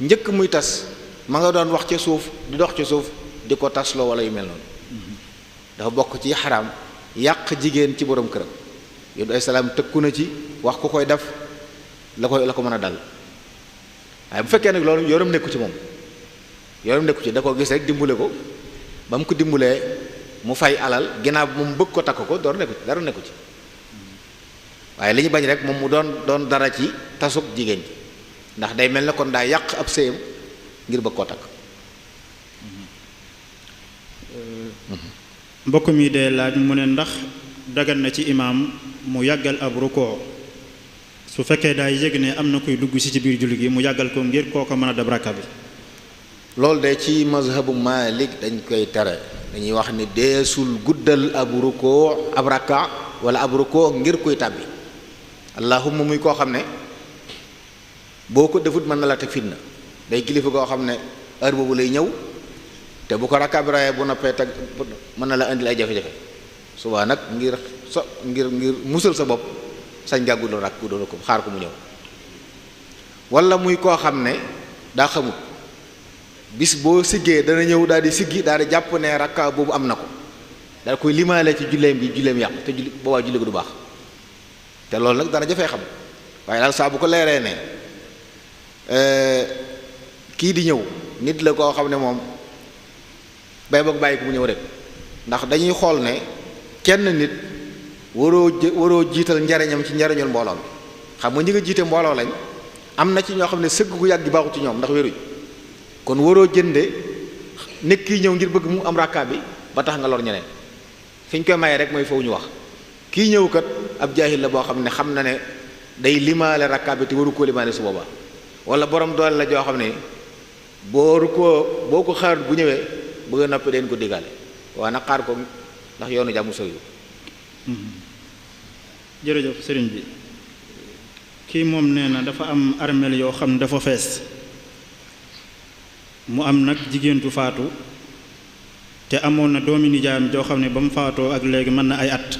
C: njëkk muy tas ma nga doon wax ca suuf di dox ca suuf di ko tasloo wala yu mel noonu dafa bokk ci xaraam yàq jigéen ci borom këram yooyu ay salaam tëkku na ci wax ku koy def la ko mën a dal waaye bu fekkee nag loolu yoram nekku ci moom yoram nekku ci da ko gis rek dimbule ko ba mu ko dimbulee mu fay alal ginnaaw bi mu bëgg ko takk ko door nekku ci dara nekku ci waaye li ñu bañ rek moom mu doon dara ci tasuk jigéen ji ndax day mel ne kon daa yàq ab séyam ngir bëgg koo takk.
B: mbokk mi dee laaj mu ne ndax dagan na ci imaam mu yàggal ab rukoo su fekkee daay yëg ne am na koy dugg ci biir julli gi mu yàggal ko ngir koo ko mën a dab rakka bi.
C: loolu de ci mazhabu Maalik dañ koy tere dañuy wax ne deesul guddal ab rukoo ab rakka wala ab rukoo ngir kuy tàbbi allahumma muy koo xam ne boo ko defut mën na la teg fitna day kilifa koo xam ne heure boobu lay ñëw te bu ko rakka bi rayee bu noppee teg mën na la indil ay jafe-jafe subaa nag ngir musal sa bopp sañ ngaa guddal rakk guddal ko xaar ko mu ñëw wala muy koo xam ne daa xamut bis boo siggee dana ñëw daal di siggi daal di jàpp ne rakka boobu am na ko daal koy limaale ci julleem bi julleem yàqu te julli boobaa julli ko du baax te loolu nag dana jafee xam waaye daal saa bu ko leeree ne kii di ñëw nit la koo xam ne moom bay boog bàyyi ko mu ñëw rek ndax dañuy xool ne kenn nit waroo jiital njariñam ci njariñul mbooloo mi xam nga ñi nga jiite mbooloo lañ am na ci ñoo xam ne sëgg gu yàgg gi baaxu ci ñoom ndax wéruñ kon waroo jënde nekk kii ñëw ngir bëgg mu am rakka bi ba tax nga lor ñeneen fi ñu koy mayee rek mooy foofu ñu wax kii ñëw kat ab jaahil la boo xam ne xam na ne day limaale rakka bi te waru koo limaale su boobaa wala borom doole la joo xam ne boo ko xaarut bu ñëwee bëgg a noppi den ko diggaale waaye nag xaar ko ndax yoonu jàmm sëyu
B: jërëjëf sëriñ bi kii moom nee na dafa am armeel yoo xam ne dafa fees mu am nag jigéen ju faatu te amoon na doomi nijaayam joo xam ne ba mu faatoo ak léegi mën na ay at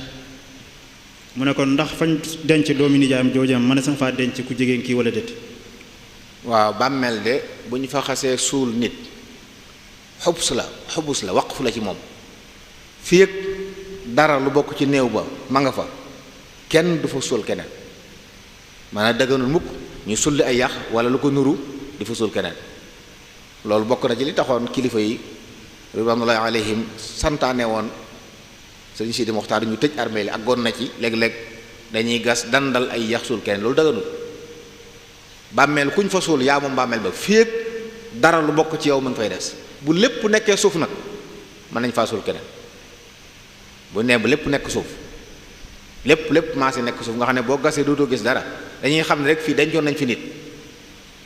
B: mu ne kon ndax fañ denc doomi nijaayam joojam mën na sax faa denc ku jigéen kii wala déet.
C: waaw bàmmeel de bu ñu fa xasee suul nit xubus la waqfu la ci moom fii ak dara lu bokk ci néew ba ma nga fa kenn du fa suul keneen maanaam dëgganul mukk ñu sulli ay yax wala lu ko nuru di fa suul keneen loolu bokk na ci li taxoon kilifa yi ridwanullahi alayhim santaane woon sëriñ Sidi Moxtaar ñu tëj armée li ak goon na ci léeg-léeg dañuy gas dandal ay yax suul keneen loolu dëgganul bàmmeel kuñ fa suul yaa moom bàmmeel ba fii ak dara lu bokk ci yow mu ngi fay des bu lépp nekkee suuf nag mën nañ faa suul keneen bu nee bu lépp nekk suuf lépp maase nekk suuf nga xam ne boo gasee dootoo gis dara dañuy xam ne rek fii dencoon nañ fi nit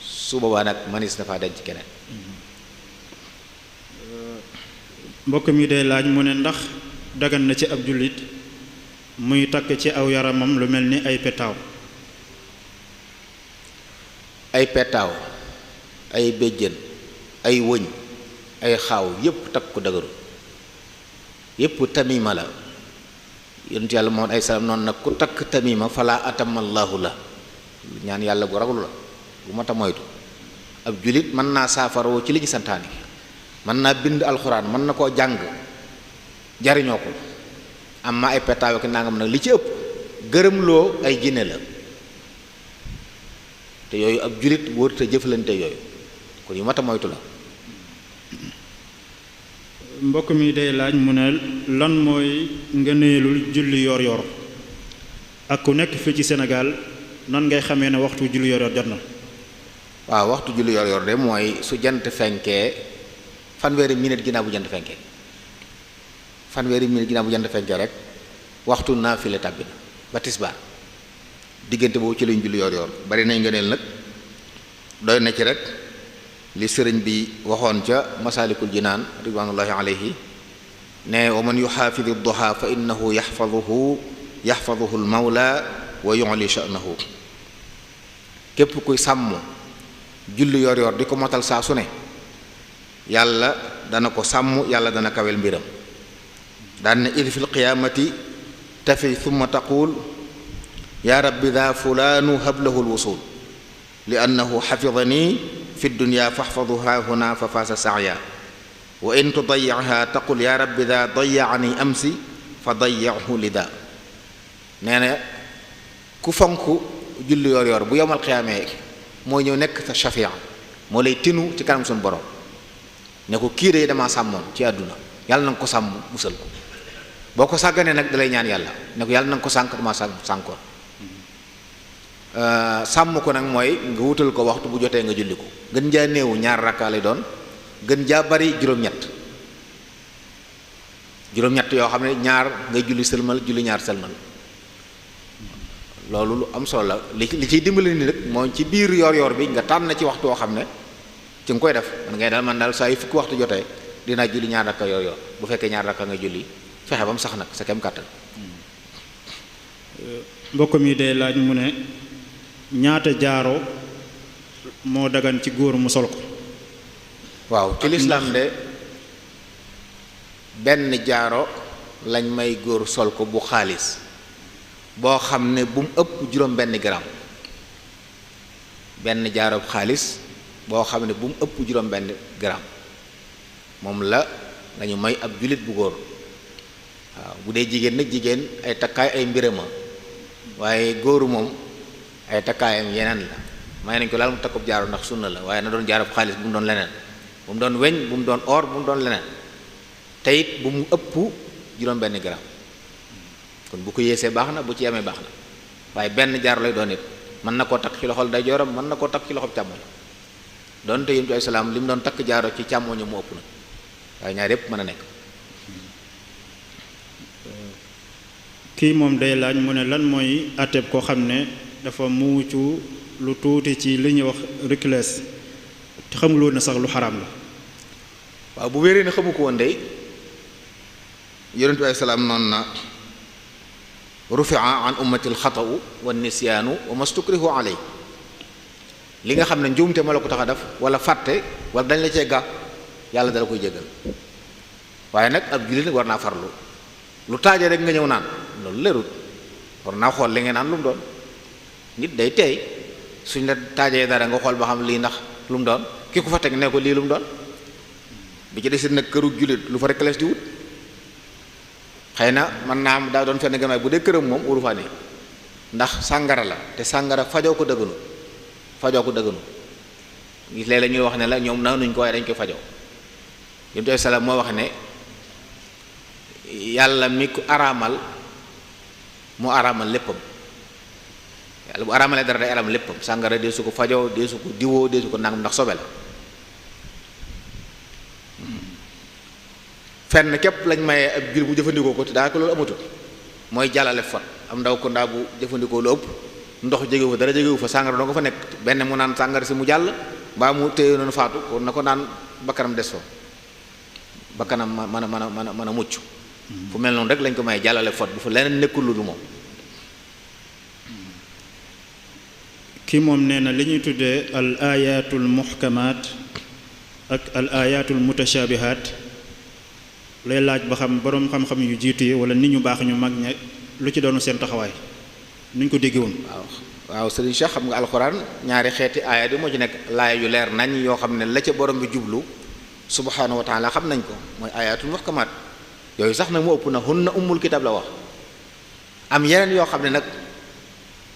C: su boobaa nag manis dafaa denc keneen.
B: mbokk mi day laaj mu ne ndax dagan na ci ab jullit muy takk ci aw yaramam lu mel ni ay petaaw.
C: ay petaaw ay béjjën ay wëñ ay xaaw yépp takk ko dëgëru yépp tamima la yonent yàlla moom ay salaam noonu nag ku takk tamima fala atamallahu la ñaan yàlla gu raglu la bu mat a moytu ab jullit mën naa saafaroo ci li ñu santaani mën naa bind alxuraan mën na koo jàng jariñoo ko am ma ay petaaw ak nangam nag li ci ëpp gërëmloo ay jinne la te yooyu ab jullit wóor te jëflante yooyu kon yu mat a moytu la.
B: mbokk mi day laaj mu ne lan mooy ngëneelul julli yor yor ak ku nekk fii ci Sénégal nan ngay xamee ne waxtu julli yor yor jot na.
C: waaw waxtu julli yor yor de mooy su jant fenkee fanweeri minute ginnaaw bu jant fenkee rek waxtu naafila tàbbi na ba tisbaar diggante boobu ci lañ julli yor yor bari nañ ngëneel nag doy na ci rek li sëriñ bi waxoon ca masaalikul jinaan ridwanullahi alayhi ne wa man yuxaafidu duha fa innahu yaxfaduhu al mawla wa yu'li sha'nahu képp kuy sàmm julli yor yor di ko motal saa su ne yàlla dana ko sàmm yàlla dana kawel mbiram daan na id fil qiyaamati tafi thumma taqul yaa rabbi daa fulaanu hablahu alwusul li annahu xafidani fi dunya faxfaduha huna fa faasa saaya wa in tudayiha taqul yaa rabbi daa dayaani amsi fa dayahu lida nee na ku fonk julli yor yor bu yomal xiyaamee mooy ñëw nekk sa shafia moo lay tinu ci kanam suñu borom ne ko kii de damaa sàmmoon ci àdduna yàlla na nga ko sàmm musal ko boo ko sàgganee nag dalay ñaan yàlla ne ko yàlla na nga ko sànk damaa sànkoon sàmm ko nag mooy nga wutal ko waxtu bu jotee nga julli ko gën jaa néewu ñaar rakkaa lay doon gën jaa bari juróom-ñett yoo xam ne ñaar ngay julli sëlmal julli ñaar sëlmal loolu lu am solo la li ciy dimbali ni rek mooy ci biir yor yor bi nga tànn ci waxtu woo xam ne ci nga koy def man daal saa yu fukki waxtu jotee dinaa julli ñaar rakka yor yor bu fekkee ñaar rakka nga julli fexe ba mu sax nag sa kem kàttan.
B: mbokk mi day laaj mu ne ñaata jaaro moo dagan ci góor mu sol ko.
C: waaw ci lislaam de benn jaaro lañ may góor sol ko bu xaalis boo xam ne bu mu ëpp juróom benn gram benn jaaro xaalis boo xam ne bu mu ëpp juróom benn gram moom la lañu may ab jullit bu góor waaw bu dee jigéen nag jigéen ay takkaay ay mbirama waaye góoru moom ay takkaayam yeneen la may nañ ko laal mu takkub jaaro ndax sunna la waaye na doon jaaro xaalis bu mu doon leneen bu mu doon weñ bu mu doon or bu mu doon leneen te it bu mu ëpp juróom benn gram kon bu ko yéesee baax na bu ci yemee baax na waaye benn jaaro lay doon it mën na koo takk ci loxol day jooram mën na koo takk ci loxol càmmoñ doonte yéen ci ay salaam li mu doon takk jaaro ci càmmoñu mu ëpp na waaye ñaar yépp mën a nekk.
B: kii moom day laaj mu ne lan mooy àtteeb koo xam ne dafa muucu lu tuuti ci li ñuy wax ricles te xamuloo na sax lu xaraam la.
C: waaw bu wéree ne xamu ko woon day yonent bi ay salaam noonu na rufia an ummati alxata'u wa nisyaanu wa mastukrihu alay li nga xam ne njuumte ma la ko tax a def wala fàtte wala dañ la cee ga yàlla dala koy jégal waaye nag ab jullit nag war naa farlu lu taajee rek nga ñëw naan loolu leerut war naa xool li nga naan lu mu doon nit day teey suñ la taajee dara nga xool ba xam lii ndax lu mu doon ki ku fa teg ne ko lii lu mu doon bi ci desit nag këru jullit lu fa rek lees di wut xëy na mën naa am daa doon fenn gannaaw bu dee këram moom waru faa ne ndax sàngara la te sàngara fajoo ko dëgganu gis léeg la ñuy wax ne la ñoom naanuñ ko waaye dañ koy fajoo yonent bi salaam moo wax ne yàlla mi ko araamal mu araamal léppam yàlla bu araamalee dara day araamal léppam sàngara dee su ko fajoo dee su ko diwoo dee su ko nangam ndax sobe la fenn képp lañ mayee ab jur bu jëfandikoo ko te daanaka loolu amatul mooy jàllale fot am ndaw ko ndaa bu jëfandikoo lu ëpp ndox jegewu fa dara jegewu fa sàngara doo nga fa nekk benn mu naan sàngara si mu jàll mbaa mu téye noonu faatu kon na ko naan bakkanam des fa bakkanam mën a mucc fu mel noonu rek lañ ko may jàllale fot bu fa leneen nekkul lu moom.
B: kii moom nee na li ñuy tuddee al ayatul muhkamaat ak al ayatul mutashabihaat lay laaj ba xam boroom xam-xam yu jiitu yi wala nit ñu baax ñu mag ña lu ci doonu seen taxawaay nuñ ko dégg woon.
C: waaw Serigne Cheikh xam nga alxuraan ñaari xeeti aaya di moo ci nekk laaya yu leer nañ yoo xam ne la ca borom bi jublu subhanahu wa taala xam nañ ko mooy ayatul muhkamaat yooyu sax nag mu ëpp na hunna ummul kitab la wax am yeneen yoo xam ne nag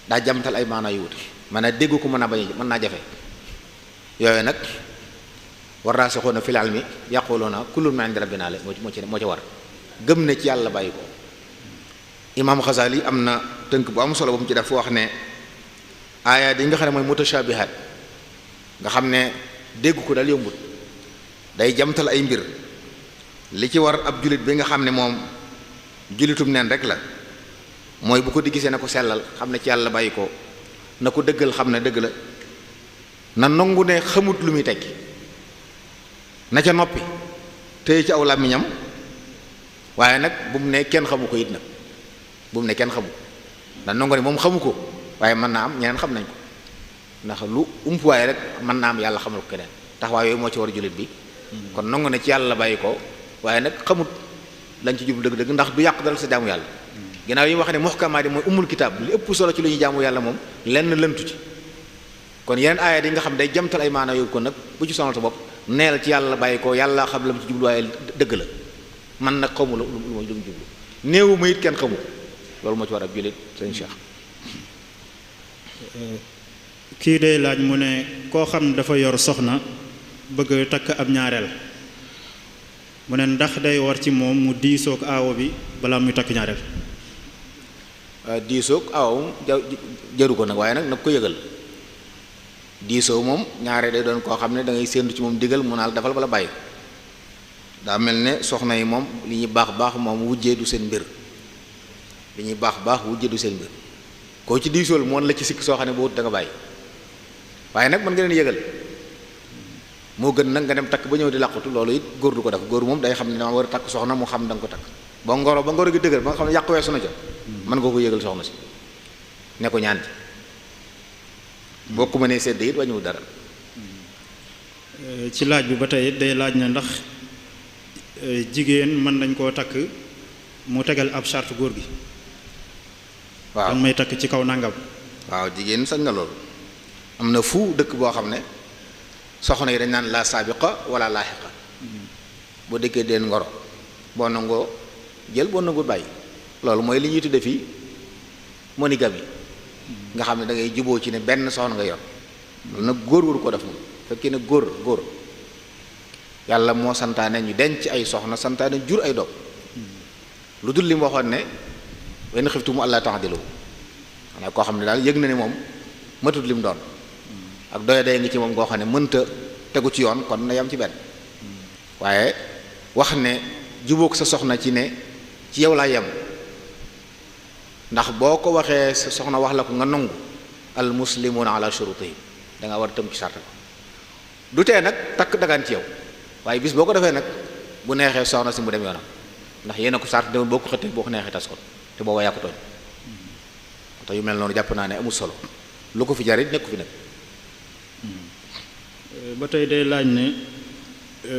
C: daa jamtal ay maana yu wuti mën a dégg ko mën naa jafe yooyu nag war raasixuuna fil ilmi yaquluuna kullun min indi rabbina la moo ci war gëm ne ci yàlla bàyyi ko imaam Xasaali am na tënk bu am solo bu mu ci def wax ne aayaat yi nga xam ne mooy mutashabihaat nga xam ne dégg ko dal yombut day jamtal ay mbir li ci war ab jullit bi nga xam ne moom jullitum neen rek la mooy bu ko di gisee na ko sellal xam ne ci yàlla bàyyi ko na ko dëggal xam ne dëgg la na nangu ne xamut lu muy tekki na ca noppi téye ci aw làmmiñam waaye nag bu mu ne kenn xamu ko it nag bu mu ne kenn xamu ko ndax nangu ne moom xamu ko waaye mën naa am ñeneen xam nañ ko ndax lu umpuwaay rek mën naa am yàlla xamal ko keneen taxawaay yooyu moo ci war a jullit bi kon nangu ne ci yàlla bàyyi ko waaye nag xamut lañ ci jublu dëgg-dëgg ndax du yàq dal sa jaamu yàlla ginnaaw yi wax ne muhkamaat yi mooy umul kitaab li ëpp solo ci lu ñuy jaamu yàlla moom lenn lëntu ci kon yeneen aaya yi nga xam day jamtal ay maana yooyu kon nag bu ci sonal sa bopp neel ci yàlla bàyyi ko yàlla xam la mu ci jublu waaye dëgg la man nag xamu lu mu jublu néewu ma it kenn xamu loolu moo ci war ab jullit sëñ Cheikh.
B: kii day laaj mu ne koo xam dafa yor soxna bëgg takk ab ñaareel mu ne ndax day war ci moom mu diisoog aawo bi balaa muy takk ñaareel.
C: diisoog aawo jaru ko nag waaye nag ko yëgal diisoo moom ñaareel day doon koo xam ne da ngay séentu ci moom digal mu naal defal bala bàyyi daa mel ne soxna yi moom li ñuy baax moom wujjee du seen mbir li ñuy baax wujjee du seen mbir koo ci diisool moom la ci sikk soo xam ne boo da nga bàyyi waaye nag mën nga leen yëgal moo gën nag nga dem takk ba ñëw di làqutu loolu it góor du ko def góor moom day xam ne dama war a takk soxna mu xam da nga ko takk ba ngoro gi dëgër ba nga xam ne yàq weesu na ca mën nga ko yëgal soxna si ne ko ñaan ci boo ko mënee sedd it wàññiwul dara.
B: ci laaj bi ba tey day laaj na ndax jigéen mën nañ koo takk mu tegal ab charte góor gi.
C: waaw
B: may takk ci kaw nangam.
C: waaw jigéen sañ na loolu am na fu dëkk boo xam ne soxna yi dañ naan la saabiqa wala laaxiqa boo dëkkee deen ngoro boo nangoo jël boo nangoo bàyyi loolu mooy li ñuy tudde fii monogamie nga xam ne da ngay juboo ci ne benn soxna nga yor loolu nag góor waru ko def moom fekkee ne góor yàlla moo santaane ñu denc ay soxna santaane jur ay doom lu dul li mu waxoon ne wenn xiftumu allaa ta'dilu xanaa koo xam ne daal yëg na ne moom matut li mu doon ak doya day ngi ci moom koo xam ne mënta tegu ci yoon kon na yam ci benn waaye wax ne jubóog sa soxna ci ne ci yow laa yem ndax boo ko waxee sa soxna wax la ko nga nangu al muslimuna ala shurutihim da nga war a tëm ci sart ko du tee nag takk dagaan ci yow waaye bis boo ko defee nag bu neexee soxna si mu dem yoonam ndax yéen a ko sart dem boo ko xëttee boo ko neexee tas ko te booba yaa ko tooñ te yu mel noonu jàpp naa ne amul solo lu ko fi jarit nekku fi nag.
B: ba tey day laaj ne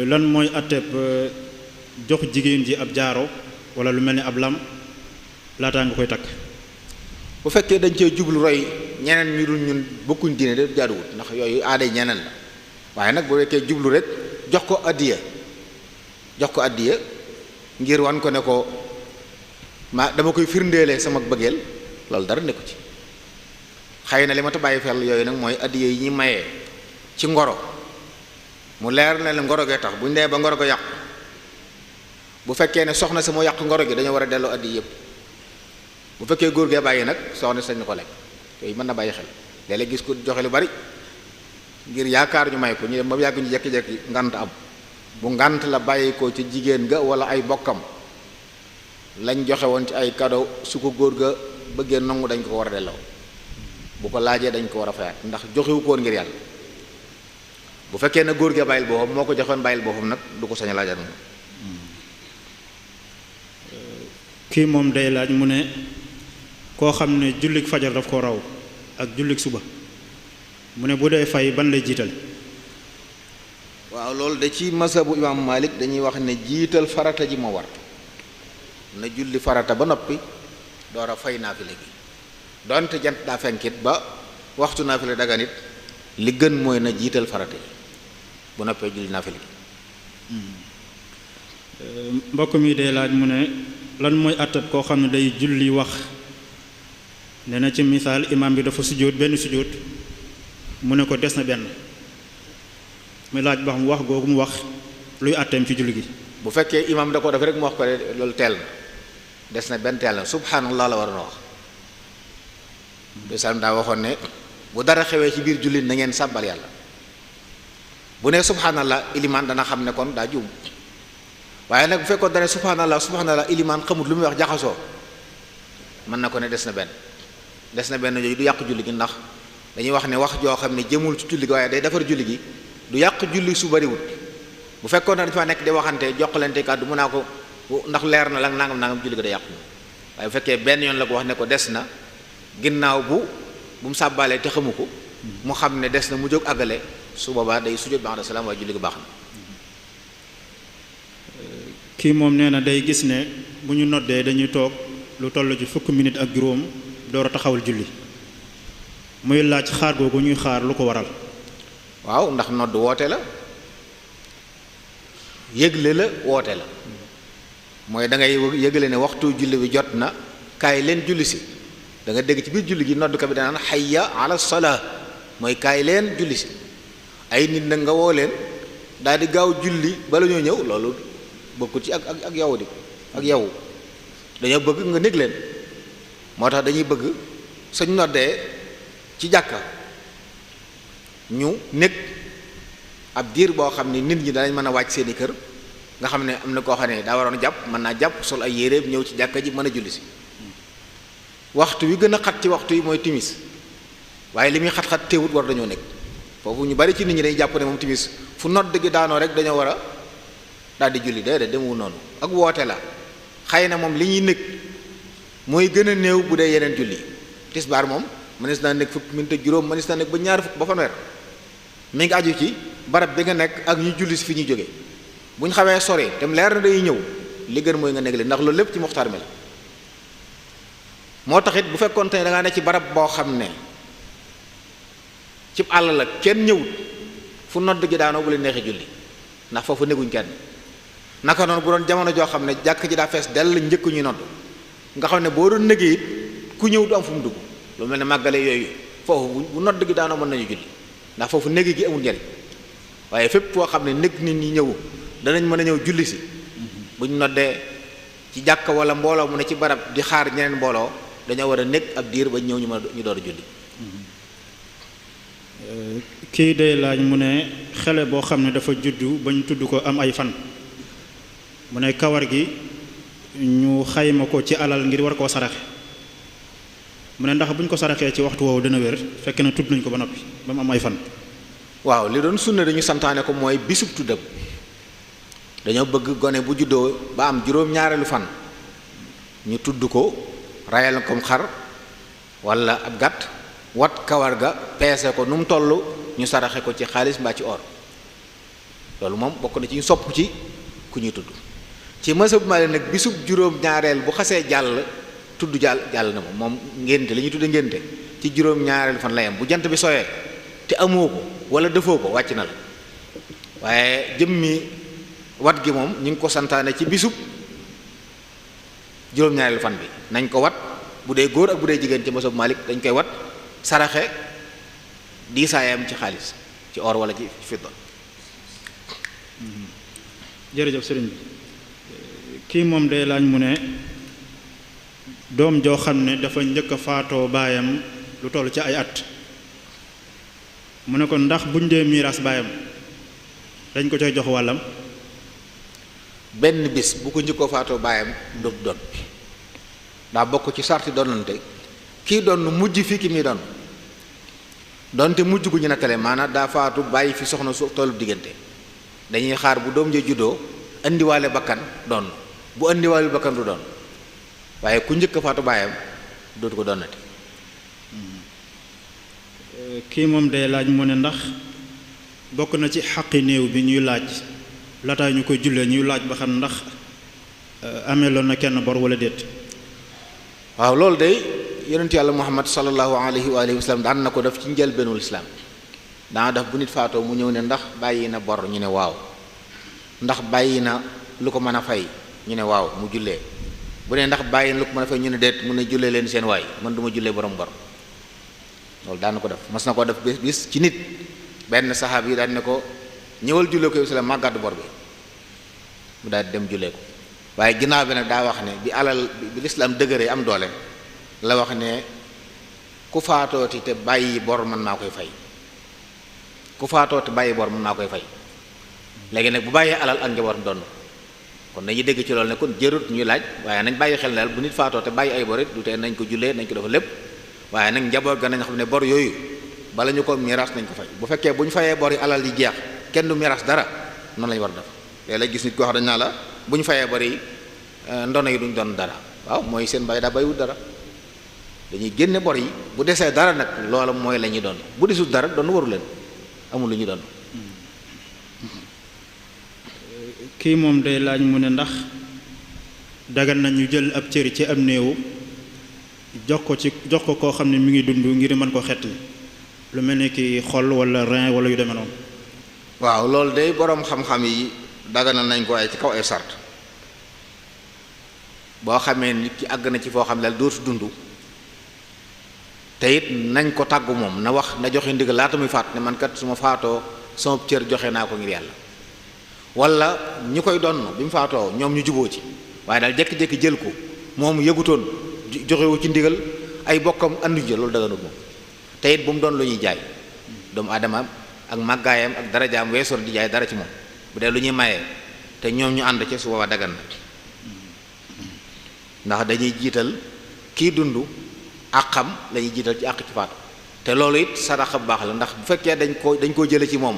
B: lan mooy atteb jox jigéen ji ab jaaro wala lu mel ni ab lam laataa nga koy takk.
C: bu fekkee dañ cee jublu roy ñeneen ñu dul ñun bokkuñ diine de jaaduwut ndax yooyu aaday ñeneen la waaye nag bu fekkee jublu rek jox ko addiya ngir wan ko ne ko dama koy firndeele sama bëggeel loolu dara nekku ci. xëy na li ma ta bàyyi fel yooyu nag mooy addiya yi ñuy mayee ci ngoro mu leer na la ngoro gee tax bu ñu nee ba ngoro go yàqu bu fekkee ne soxna si moo yàqu ngoro gi dañoo war a delloo addiya yëpp. bu fekkee góor gee bàyyi nag soxna sañ ko lekk yooyu mën na bàyyi xel léeg-léeg gis ko joxe lu bari ngir yaakaar ñu may ko ñu dem ba yàgg ñu jekki-jekki ngant am bu ngant la bàyyi ko ci jigéen ga wala ay bokkam lañ joxe woon ci ay cadeau su ko góor ga bëggee nangu dañ ko war a delloo bu ko laajee dañ ko war a fayaat ndax joxewu ko woon ngir yàlla. bu fekkee ne góor gee bàyyil boppam moo ko joxoon bàyyil boppam nag du ko sañ a laajaat moom.
B: kii moom day laaj mu ne koo xam ne jullik fajar daf ko raw ak jullik suba mu ne bu dee fay ban lay jiital.
C: waaw loolu da ci mazhabu imam Malik dañuy wax ne jiital farata ji moo war na julli farata ba noppi door a fay naafile gi donte jant daa fenkit ba waxtu naafile daga nit li gën mooy na jiital farata ji bu noppee julli naafile gi.
B: mbokk mi day laaj mu ne lan mooy àttat koo xam ne day julli wax ne na ci misaal imaam bi dafa sujjóot benn sujjóot mu ne ko des na benn muy laaj ba xam wax googu mu wax luy àtteem ci julli gi.
C: bu fekkee imaam da ko def rek mu wax ko de loolu teel na des na benn teel na subhanallah la war a wax bisaam daa waxoon ne bu dara xewee ci biir julli na ngeen sàbbal yàlla bu ne subhanallah ilimaan dana xam ne kon daa juum waaye nag bu fekkoon dane subhanallah ilimaan xamut lu muy wax jaxasoo mën na ko ne des na benn yooyu du yàq julli gi ndax dañuy wax ne wax joo xam ne jëmul ci julli gi waaye day defar julli gi du yàq julli su bariwut bu fekkoon na dañu fa nekk di waxante jokkalante kàddu mun naa ko ndax leer na la nangam julli gi day yàqu waaye bu fekkee benn yoon la ko wax ne ko des na ginnaaw bu mu sàbbaalee te xamu ko mu xam ne des na mu jóg àggale su boobaa day sujjóot ba'da salaam waaye julli gi baax na.
B: kii moom nee na day gis ne bu ñu noddee dañuy toog lu toll ci fukki minute ak juróom door a taxawal julli muy laaj xaar googu ñuy xaar lu ko waral.
C: waaw ndax nodd woote la yëgle la woote la mooy da ngay yëgle ne waxtu julli bi jot na kaay leen julli si da nga dégg ci biir julli gi noddkat bi danaan hayya ala salaa mooy kaay leen julli si ay nit nag nga woo leen daal di gaaw julli bala ñoo ñëw loolu bokkul ci ak yow di ak yow dañoo bëgg nga nekk leen moo tax dañuy bëgg suñ noddee ci jàkka ñu nekk ab diir boo xam ne nit ñi danañ mën a wàcc seeni kër nga xam ne am na koo xam ne daa waroon jàpp mën naa jàpp sol ay yéreem ñëw ci jàkka ji mën a julli si waxtu wi gën a xat ci waxtu yi mooy timis waaye li muy xat-xat teewut war dañoo nekk foofu ñu bari ci nit ñi dañuy jàpp ne moom timis fu nodd gi daanoo rek dañoo war a daal di julli déedéet demewul noonu ak woote la xëy na moom li ñuy nekk mooy gën a néew bu dee yeneen julli tisbaar moom mënees naa nekk fukk minute juróom mënees naa nekk ba ñaar fukk ba fanweer mi ngi aju ci barab bi nga nekk ak ñu julli si fi ñuy jóge bu ñu xamee sore dem leer na day ñëw li gën mooy nga nekk leen ndax loolu lépp ci muxtaar mi la moo taxit bu fekkoon tey da ngaa ne ci barab boo xam ne cib àll la kenn ñëwut fu nodd gi daanoo bu leen neexee julli ndax foofu neguñ kenn naka noonu bu doon jamono joo xam ne jàkk ji daa fees dell njëkk ñuy nodd nga xam ne boo doon négee it ku ñëw du am fu mu dugg lu mel ne màggale yooyu foofu bu nodd gi daanoo mën nañu julli ndax foofu néegi gi amul njariñ waaye fépp foo xam ne nég nit ñi ñëw danañ mën a ñëw julli si buñ noddee ci jàkk wala mbooloo mu ne ci barab di xaar ñeneen mbooloo dañoo war a nekk ab diir ba ñëw ñu door a julli.
B: kii day laaj mu ne xale boo xam ne dafa juddu ba ñu tudd ko am ay fan mu ne kawar gi ñu xayma ko ci alal ngir war koo saraxe mu ne ndax bu ñu ko saraxee ci waxtu woowu dina wér fekk na tudd nañ ko ba noppi ba mu am ay fan.
C: waaw li doon sunna dañu santaane ko mooy bisub tuddam dañoo bëgg gone bu juddoo ba am juróom-ñaareelu fan ñu tudd ko rayal kom xar wala ab gàtt wat kawar ga peese ko nu mu toll ñu saraxe ko ci xaalis mbaa ci or loolu moom bokk na ci ñu sopp ci ku ñuy tudd ci mësab Maalik nag bisub juróom-ñaareel bu xasee jàll tudd jàll na moom ngénte li ñuy tudde ngénte ci juróom-ñaareel fan la yam bu jant bi soyee te amoo ko wala defoo ko wàcc na la waaye jëmmi wat gi moom ñu ngi ko santaane ci bisub juróom-ñaareel fan bi nañ ko wat bu dee góor ak bu dee jigéen ci mësab Maalik dañ koy wat saraxe diisaayam ci xaalis ci or wala ci fidda.
B: jërëjëf sëriñ bi kii moom day laaj mu ne doom joo xam ne dafa njëkk a faatoo baayam lu toll ci ay at mu ne ko ndax buñ dee miiras baayam dañ ko coy jox wàllam.
C: benn bis bu ko njëkkoo faatoo baayam du doon daa bokk ci sarti doonante kii doon mujj fii ki muy doon donte mujj gu ñu nattale maanaam daa faatu bàyyi fi soxna su tollu diggante dañuy xaar bu doom ja juddoo indiwaale bakkan doon bu indiwaale bakkan du doon waaye ku njëkk faatu baayam dootu ko doonati.
B: kii moom day laaj mu ne ndax bokk na ci xaqi néew bi ñuy laaj lataay ñu koy jullee ñuy laaj ba xam ndax ameeloon na kenn bor wala déet.
C: waaw loolu day yonent yàlla Muhammad sallallahu alayhi wa alihi wa sallam daan na ko def ci njëlbeenul islaam daana def bu nit faatoo mu ñëw ne ndax bàyyi na bor ñu ne waaw ndax bàyyi na lu ko mën a fay ñu ne waaw mu jullee bu ne ndax bàyyi na lu ko mën a fay ñu ne déet mu ne jullee leen seen waay man du ma jullee borom bor loolu daan na ko def mas na ko def bis ci nit benn saxaab yi daan ne ko ñëwal jullee ko islam maa gàddu bor bi mu daal di dem jullee ko waaye ginnaaw bi nag daa wax ne bi alal bi lislaam dëgëree am doole la wax ne ku faatooti te bàyyi bor mën naa koy fay ku faatooti bàyyi bor mën naa koy fay léegi nag bu bàyyee alal ak njaboot doon kon dañuy dégg ci loolu ne kon jërut ñuy laaj waaye nañ bàyyi xel ne daal bu nit faatoo te bàyyi ay bor it du tee nañ ko jullee nañ ko dafa lépp waaye nag njaboot ga nañ xam ne bor yooyu bala ñu ko miraas nañ ko fay bu fekkee bu ñu fayee bor yi alal yi jeex kenn du miraas dara noonu lañu war a def léeg-léeg gis nit ko wax dañ naa la bu ñu fayee bor yi ndono yi duñ doon dara waaw mooy seen bàyyi daa bàyyiwut dara dañuy génne bor yi bu desee dara nag loola mooy la ñuy doon bu desul dara doon waru leen amul lu ñu doon.
B: kii moom day laaj mu ne ndax dagan na ñu jël ab cër ci am néew jox ko koo xam ne mi ngi dund ngir mën ko xettali lu mel ni ki xol wala rein wala yu demee noonu.
D: waaw loolu day boroom xam-xam yi daganal nañ ko ay ci kaw ay sart
C: boo xamee nit ki àgg na ci foo xam ne dootu dund te it nañ ko tàggu moom na wax na joxe ndigal laata muy faat ne man kat su ma faatoo sama cër joxe naa ko ngir yàlla wala ñi koy donn bi mu faatoo ñoom ñu juboo ci waaye daal jékki-jékki jël ko moom yëgutoon joxewu ci ndigal ay bokkam andu ji loolu daganut moom te it bu mu doon lu ñuy jaay doomu aadama ak màggaayam ak darajaam weesoon di jaay dara ci moom bu dee lu ñuy mayee te ñoom ñu ànd ci su boobaa dagan na ndax dañuy jiital kii dund àqam lañuy jiital ci àq ci faatu te loolu it saraxa bu baax la ndax bu fekkee dañ koo jële ci moom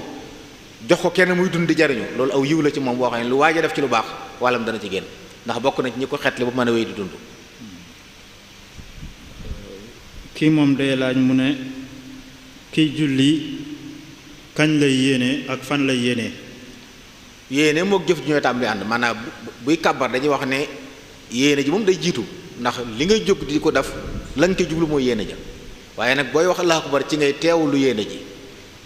C: jox ko kenn muy dund di jariñu loolu aw yiw la ci moom boo xam ne lu waaj a def ci lu baax wàllam dana ci génn ndax bokk na ci ñi ko xetli ba mën a wéy di dund.
B: kii moom day laaj mu ne kiy julli kañ lay yéene ak fan lay yéene.
C: yéene mook jëf ñooy tàmbali ànd maanaam buy kàbbar dañuy wax ne yéene ji moom day jiitu ndax li ngay jóg di ko def la nga koy jublu mooy yéene ja waaye nag booy wax Allahu akbar ci ngay teewlu yéene ji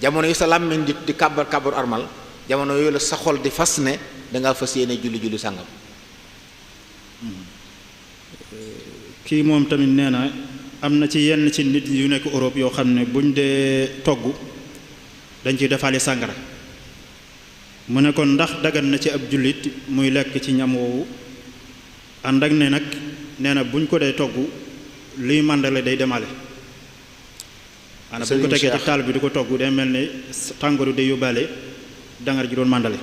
C: jamono yi sa làmmiñ di kàbbar armal jamono yooyu la sa xol di fas ne dangaa fas yéene julli sàngam.
B: kii moom tamit nee na am na ci yenn ci nit yu nekk Europe yoo xam ne buñ dee togg dañ ciy defaale sàngara mu ne kon ndax dagan na ci ab jullit muy lekk ci ñam woowu ànd ak ne nag nee na buñ ko dee togg liy màndale day demale maanaam buñ ko tegee ci taal bi di ko togg day mel ne tàngooru day yóbbaale dangar ji doon màndale.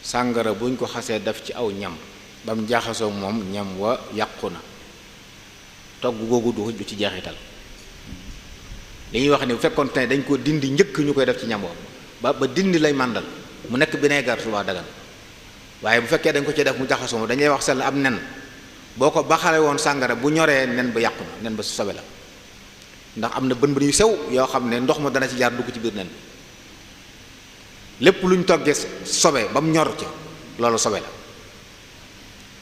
C: sàngara buñ ko xasee def ci aw ñam ba mu jaaxasoo moom ñam wa yàqu na togg googu du ci jeexital li ñuy wax ne bu fekkoon ne dañ ko dindi njëkk ñu koy def ci ñam ba dindi lay màndal mu nekk vinaigre suba dagan waaye bu fekkee dañ ko ci def mu jaxasoo moom dañuy wax sell ab nen boo ko baxale woon sàngara bu ñoree nen ba yàqu na nen ba su sobe la ndax am na bën bën yu sew yoo xam ne ndox ma dana ci jaar dugg ci biir nen bi lépp luñ toggee sobe ba mu ñor ca loolu sobe la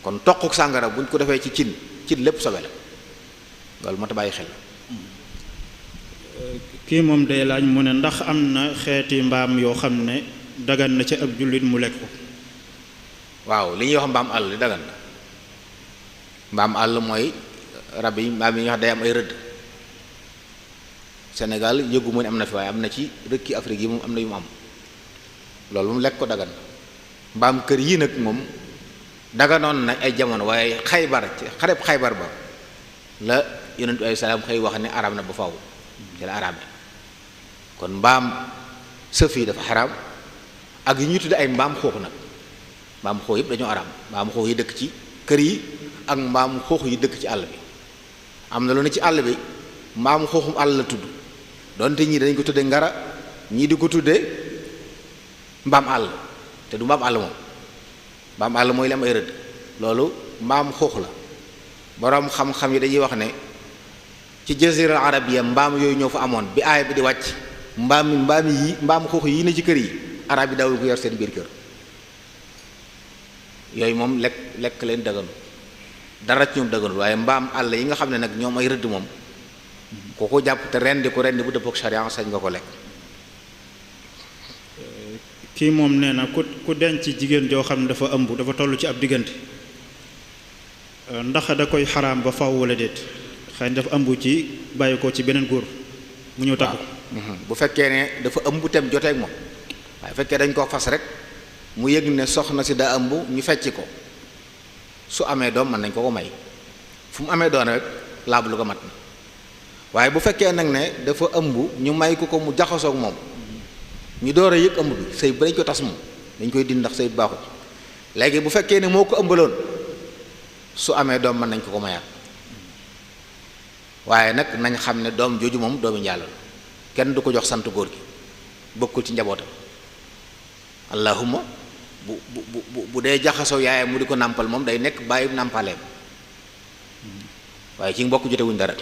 C: kon toquk sàngara buñ ko defee ci cin lépp sobe la loolu mat a bàyyi xel la.
B: kii moom day laaj mu ne ndax am na xeeti mbaam yoo xam ne dagan na ci ab jullit mu lekk ko.
C: waaw li ñuy wax mbaam àll li dagan na mbaam àll mooy rab yi mbaam yi nga xam day am ay rëdd Sénégal yëgu mu ne am na fi waaye am na ci rëkki Afrique yi moom am na yu mu am loolu mu lekk ko dagan mbaam kër yii nag moom daganoon na ay jamono waaye xareb xaybar ba la yonentu ay salaam xëy wax ne araam na ba faaw ci la araam kon mbaam sëf yi dafa xaraam ak yi ñu tudde ay mbaam xuux nag mbaam xuux yëpp dañoo araam mbaam xuux yi dëkk ci kër yi ak mbaam xuux yi dëkk ci àll bi am na lu ne ci àll bi mbaam xuuxum àll la tudd donte ñii dañ ko tudde ngara ñii di ko tudde mbaam àll te du mbaam àll moom mbaam àll mooy li am ay rëdd loolu mbaam xuux la boroom xam-xam yi dañuy wax ne ci jazira arabiya mbaam yooyu ñoo fa amoon bi aaya bi di wàcc mbaam xuux yi ne ci kër yi arab yi daawul ko yor seen biir kër yooyu moom lekk leen daganu dara ci ñoom daganul waaye mbaam àll yi nga xam ne nag ñoom ay rëdd moom ku ko jàpp te rendi bu dëppoo ak sharia sañ nga ko lekk.
B: kii moom nee na ku denc jigéen joo xam ne dafa ëmb dafa toll ci ab diggante ndax da koy xaraam ba faw wala déet xëy na dafa ëmb ci bàyyi ko ci beneen góor mu ñëw takk ko.
C: bu fekkee ne dafa ëmb tem jotee ak moom waaye fekkee dañ koo fas rek mu yëg ne soxna si daa ëmb ñu fecc ko su amee doom mën nañ ko may fu mu amee doon rek laablu ko mat na waaye bu fekkee nag ne dafa ëmb ñu may ko mu jaxasoog moom ñu door a yëg ëmb bi sëy ba dañ ko tas moom dañ koy dind ndax sëy baaxut léegi bu fekkee ne moo ko ëmbaloon su amee doom mën nañ ko mayaat waaye nag nañ xam ne doom jooju moom doomi njaaloo la kenn du ko jox sant góor gi bokkul ci njabootam allahumma bu dee jaxasoo yaayam mu di ko nàmpal moom day nekk bàyyi nàmpaleem waaye ci mbokk jotewuñ dara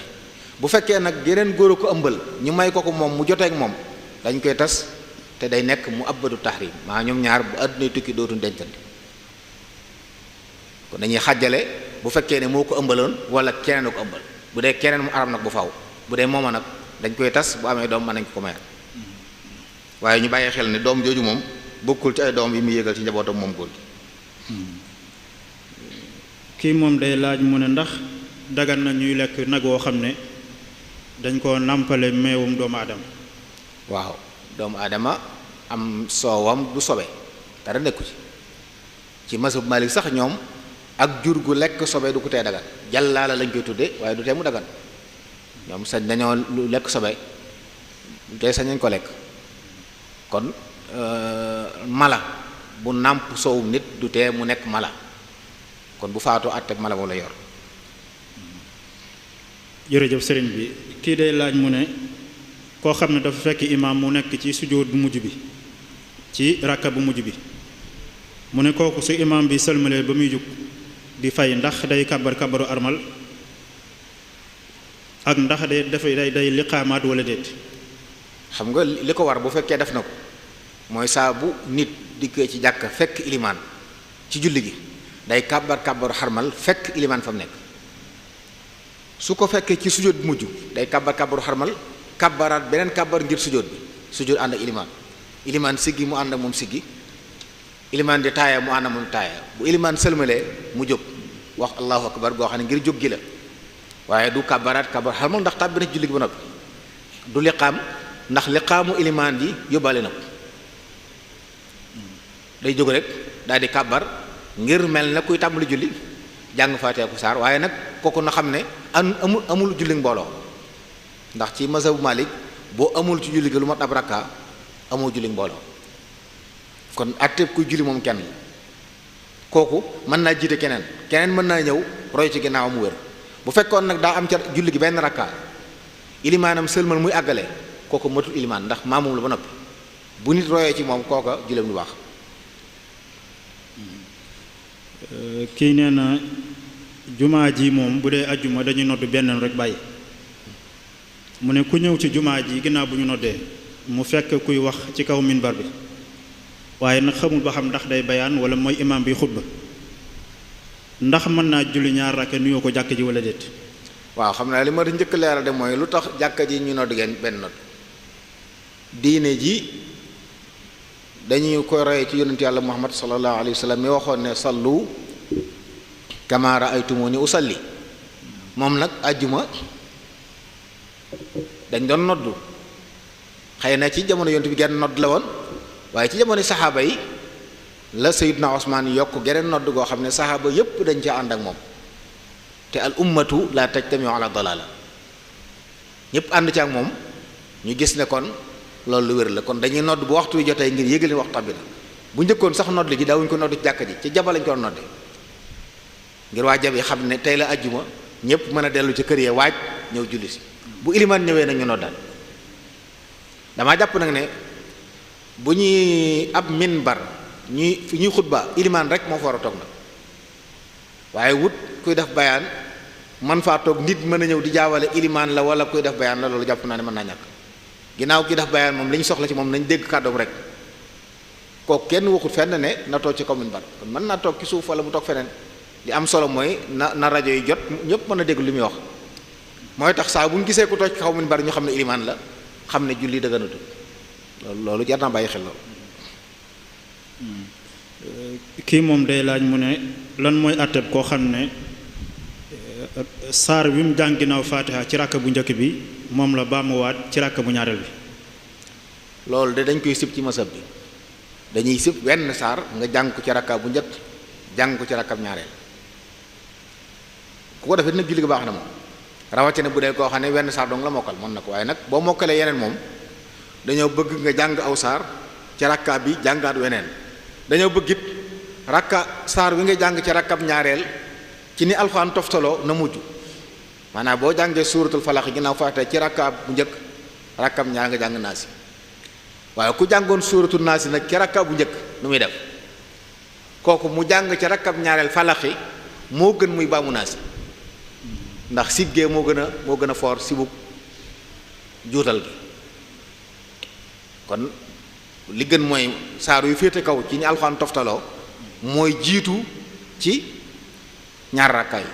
C: bu fekkee nag yeneen góor a ko ëmbal ñu may ko moom mu joteek moom dañ koy tas te day nekk mu abadu tahrim maa ñoom ñaar bu àdduna tukki dootuñ dencante kon dañuy xàjjale bu fekkee ne moo ko ëmbaloon wala keneen a ko ëmbal bu dee keneen mu aram nag bu faw bu dee mooma nag dañ koy tas bu amee doom mën nañ ko mayaat waaye ñu bàyyi xel ne doom jooju moom bokkul ci ay doom yi mu yégal ci njabootam moom góor gi.
B: kii moom day laaj mu ne ndax dagan na ñuy lekk nag woo xam ne dañ ko nàmpale meewum doomu aadama.
C: waaw doomu aadama am soowam du sobe dara nekku ci mazhab Malik sax ñoom ak jur gu lekk sobe du ko tee dagan jàllaala lañ koy tudde waaye du tee mu dagan ñoom sañ dañoo lu lekk sobe du tee sañ nañ ko lekk kon mala bu nàmp soowum nit du tee mu nekk mala kon bu faatoo àtteeb mala moo la yor.
B: jërëjëf sëriñ bi kii day laaj mu ne koo xam ne dafa fekk imaam mu nekk ci sujjóot bu mujj bi ci rakka bu mujj bi mu ne kooku su imaam bi sëlmalee ba muy jug di fay ndax day kabaru armal ak ndax day liqaamaat wala déet.
C: xam nga li ko war bu fekkee def na ko mooy saa bu nit dikkee ci jàkka fekk ilimaan ci julli gi day kabaru xarmal fekk ilimaan fa mu nekk su ko fekkee ci sujjóot bu mujj day kabaru xarmal kabaraat beneen kabar ngir sujjóot bi sujjóot ànd ak ilimaan siggi mu ànd ak moom siggi ilimaan di taaya mu ànd ak moom taaya bu ilimaan sëlmalee mu jóg wax allahu akbar goo xam ne ngir jóg gi la waaye du kabaraat kabar xarmal ndax tàbbi na ci julli gi ba noppi du liqaam ndax liqaamu ilimaan ji yóbbaale na ko day jóg rek daal di kabar ngir mel na kuy tàmbali julli jàng faatiha ku saar waaye nag kooku na xam ne amul julli mbooloo ndax ci mazhabu Malik boo amul ci julli gi lu mat ab rakka amoo julli mbooloo kon àtteeb kuy julli moom kenn kooku mën naa jiite keneen mën naa ñëw roy ci ginnaaw mu wér bu fekkoon nag daa am ca julli gi benn rakka ilimaanam sëlmal muy àggale kooku matul ilimaan ndax maamum la ba noppi bu nit royee ci moom kooka julleem lu baax.
B: kii nee na jumaa ji moom bu dee ajjuma dañuy noddu benn rek bàyyi mu ne ku ñëw ci jumaa ji ginnaaw bu ñu noddee mu fekk kuy wax ci kaw minbar bi waaye nag xamul ba xam ndax day bayaan wala mooy imaam bi xutba ndax mën naa julli ñaar rakka nuyoo ko jàkk ji wala déet.
C: waaw xam naa li ma di njëkk leeral de mooy lu tax jàkka ji ñu nodd ngeen benn nodd diine ji dañuy koy roye ci yonent yàlla muhammad sallallahu alayhi wa sallam mi waxoon ne sallu kama ra'aytumuni usalli moom nag àjjuma dañ doon noddu xëy na ci jamono yonent bi genn nodd la woon waaye ci jamono saxaaba yi la Sayyidna Usmaan yokk geneen nodd goo xam ne saxaaba yépp dañ ca ànd ak moom te al ummatu la tajtamiu ala dalala ñëpp ànd ci ak moom ñu gis ne kon loolu lu wér la kon dañuy nodd bu waxtu wi jotee ngir yëgali waxtu bi la bu njëkkoon sax nodd gi daawuñu ko nodd ci jàkka ji ci jaba lañ ko doon nodde ngir waa jab yi xam ne tey la ajjuma ñëpp mën a dellu ci kër yee waaj ñëw julli si bu ilimaan ñëwee nag ñu noddal damaa jàpp nag ne bu ñuy ab minbar ñuy xutba ilimaan rek moo fa war a toog nag waaye wut kuy def bayaan man faa toog nit mën a ñëw di jaawale ilimaan la wala kuy def bayaan la loolu jàpp naa ne mën naa ñàkk ginnaaw ki def bayaan moom li ñu soxla ci moom nañ dégg kàddoom rek kooku kenn waxut fenn ne na toog ci kaw minbar kon mën naa toog ci suuf wala mu toog feneen li am solo mooy na rajo yi jot ñëpp mën a dégg li muy wax mooy tax saa bu ñu gisee ku toog ci kaw minbar ñu xam ne ilimaan la xam ne julli dëgganatul loolu jar naa bàyyi xel loolu.
B: kii moom day laaj mu ne lan mooy àtteb koo xam ne saar wi mu jàng ginnaaw faatiha ci ràkk bu njëkk bi moom la baamuwaat ci ràkk bu ñaareel bi.
C: loolu de dañ koy sib ci masab bi dañuy sib wenn saar nga jàng ko ci ràkka bu njëkk jàng ko ci ràkkab ñaareel ku ko defee nag julli ga baax na moom rawatina bu dee koo xam ne wenn saar dong la mokkal mën na ko waaye nag boo mokkalee yeneen moom dañoo bëgg nga jàng aw saar ci ràkka bi jàngaat weneen dañoo bëgg it rakka saar wi nga jàng ci rakkab ñaareel ci ni alxuraan toftaloo na mujj maanaam boo jàngee suuratul falax ginnaaw faate ci rakkaab bu njëkk rakkab ñaar nga jàng naasi waaye ku jàngoon suuratul naasi nag ci rakkaab bu njëkk nu muy def kooku mu jàng ci rakkab ñaareel falaxi moo gën muy baamu naasi ndax siggee moo gën a foor sibuk juutal gi kon li gën mooy saar yu féete kaw ci ni alxuraan toftaloo mooy jiitu ci ñaar rakka yi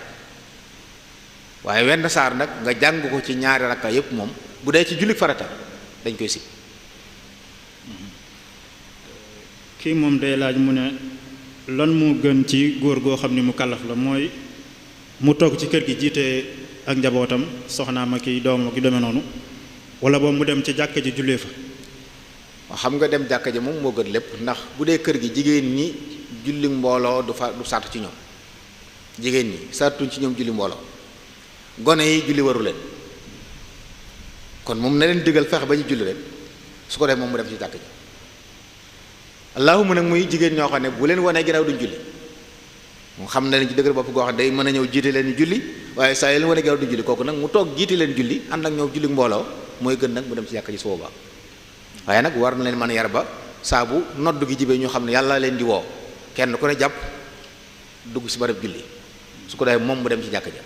C: waaye wenn saar nag nga jàng ko ci ñaari rakka yépp moom bu dee ci jullit farata dañ koy sib.
B: kii moom day laaj mu ne lan moo gën ci góor goo xam ni mu kàllaf la mooy mu toog ci kër gi jiite ak njabootam soxnaam ak i doomam ak yu demee noonu wala boobu mu dem ci jàkka ji jullee fa.
C: xam nga dem jàkka ji moom moo gën lépp ndax bu dee kër gi jigéen ñi julli mbooloo du sart ci ñoom jigéen ñi sartuñ ci ñoom julli mbooloo gone yi julli waru leen kon moom na leen digal fexe ba ñu julli leen su ko def moom mu dem ci jàkka ji allahuma nag muy jigéen ñoo xam ne bu leen wanee ginnaaw duñ julli mu xam na leen ci dëgër bopp goo xam ne day mën a ñëw jiite leen julli waaye saa yi leen wanee ginnaaw duñ julli kooku nag mu toog jiite leen julli ànd ak ñoom julli mbooloo mooy gën nag mu dem ci jàkka ji su boobaa waaye nag war na leen mën a yar ba saa bu nodd gi jibee ñu xam ne yàlla leen di woo kenn ku ne jàpp dugg ci barab julli su ko defee moom mu dem ci jàkka ja.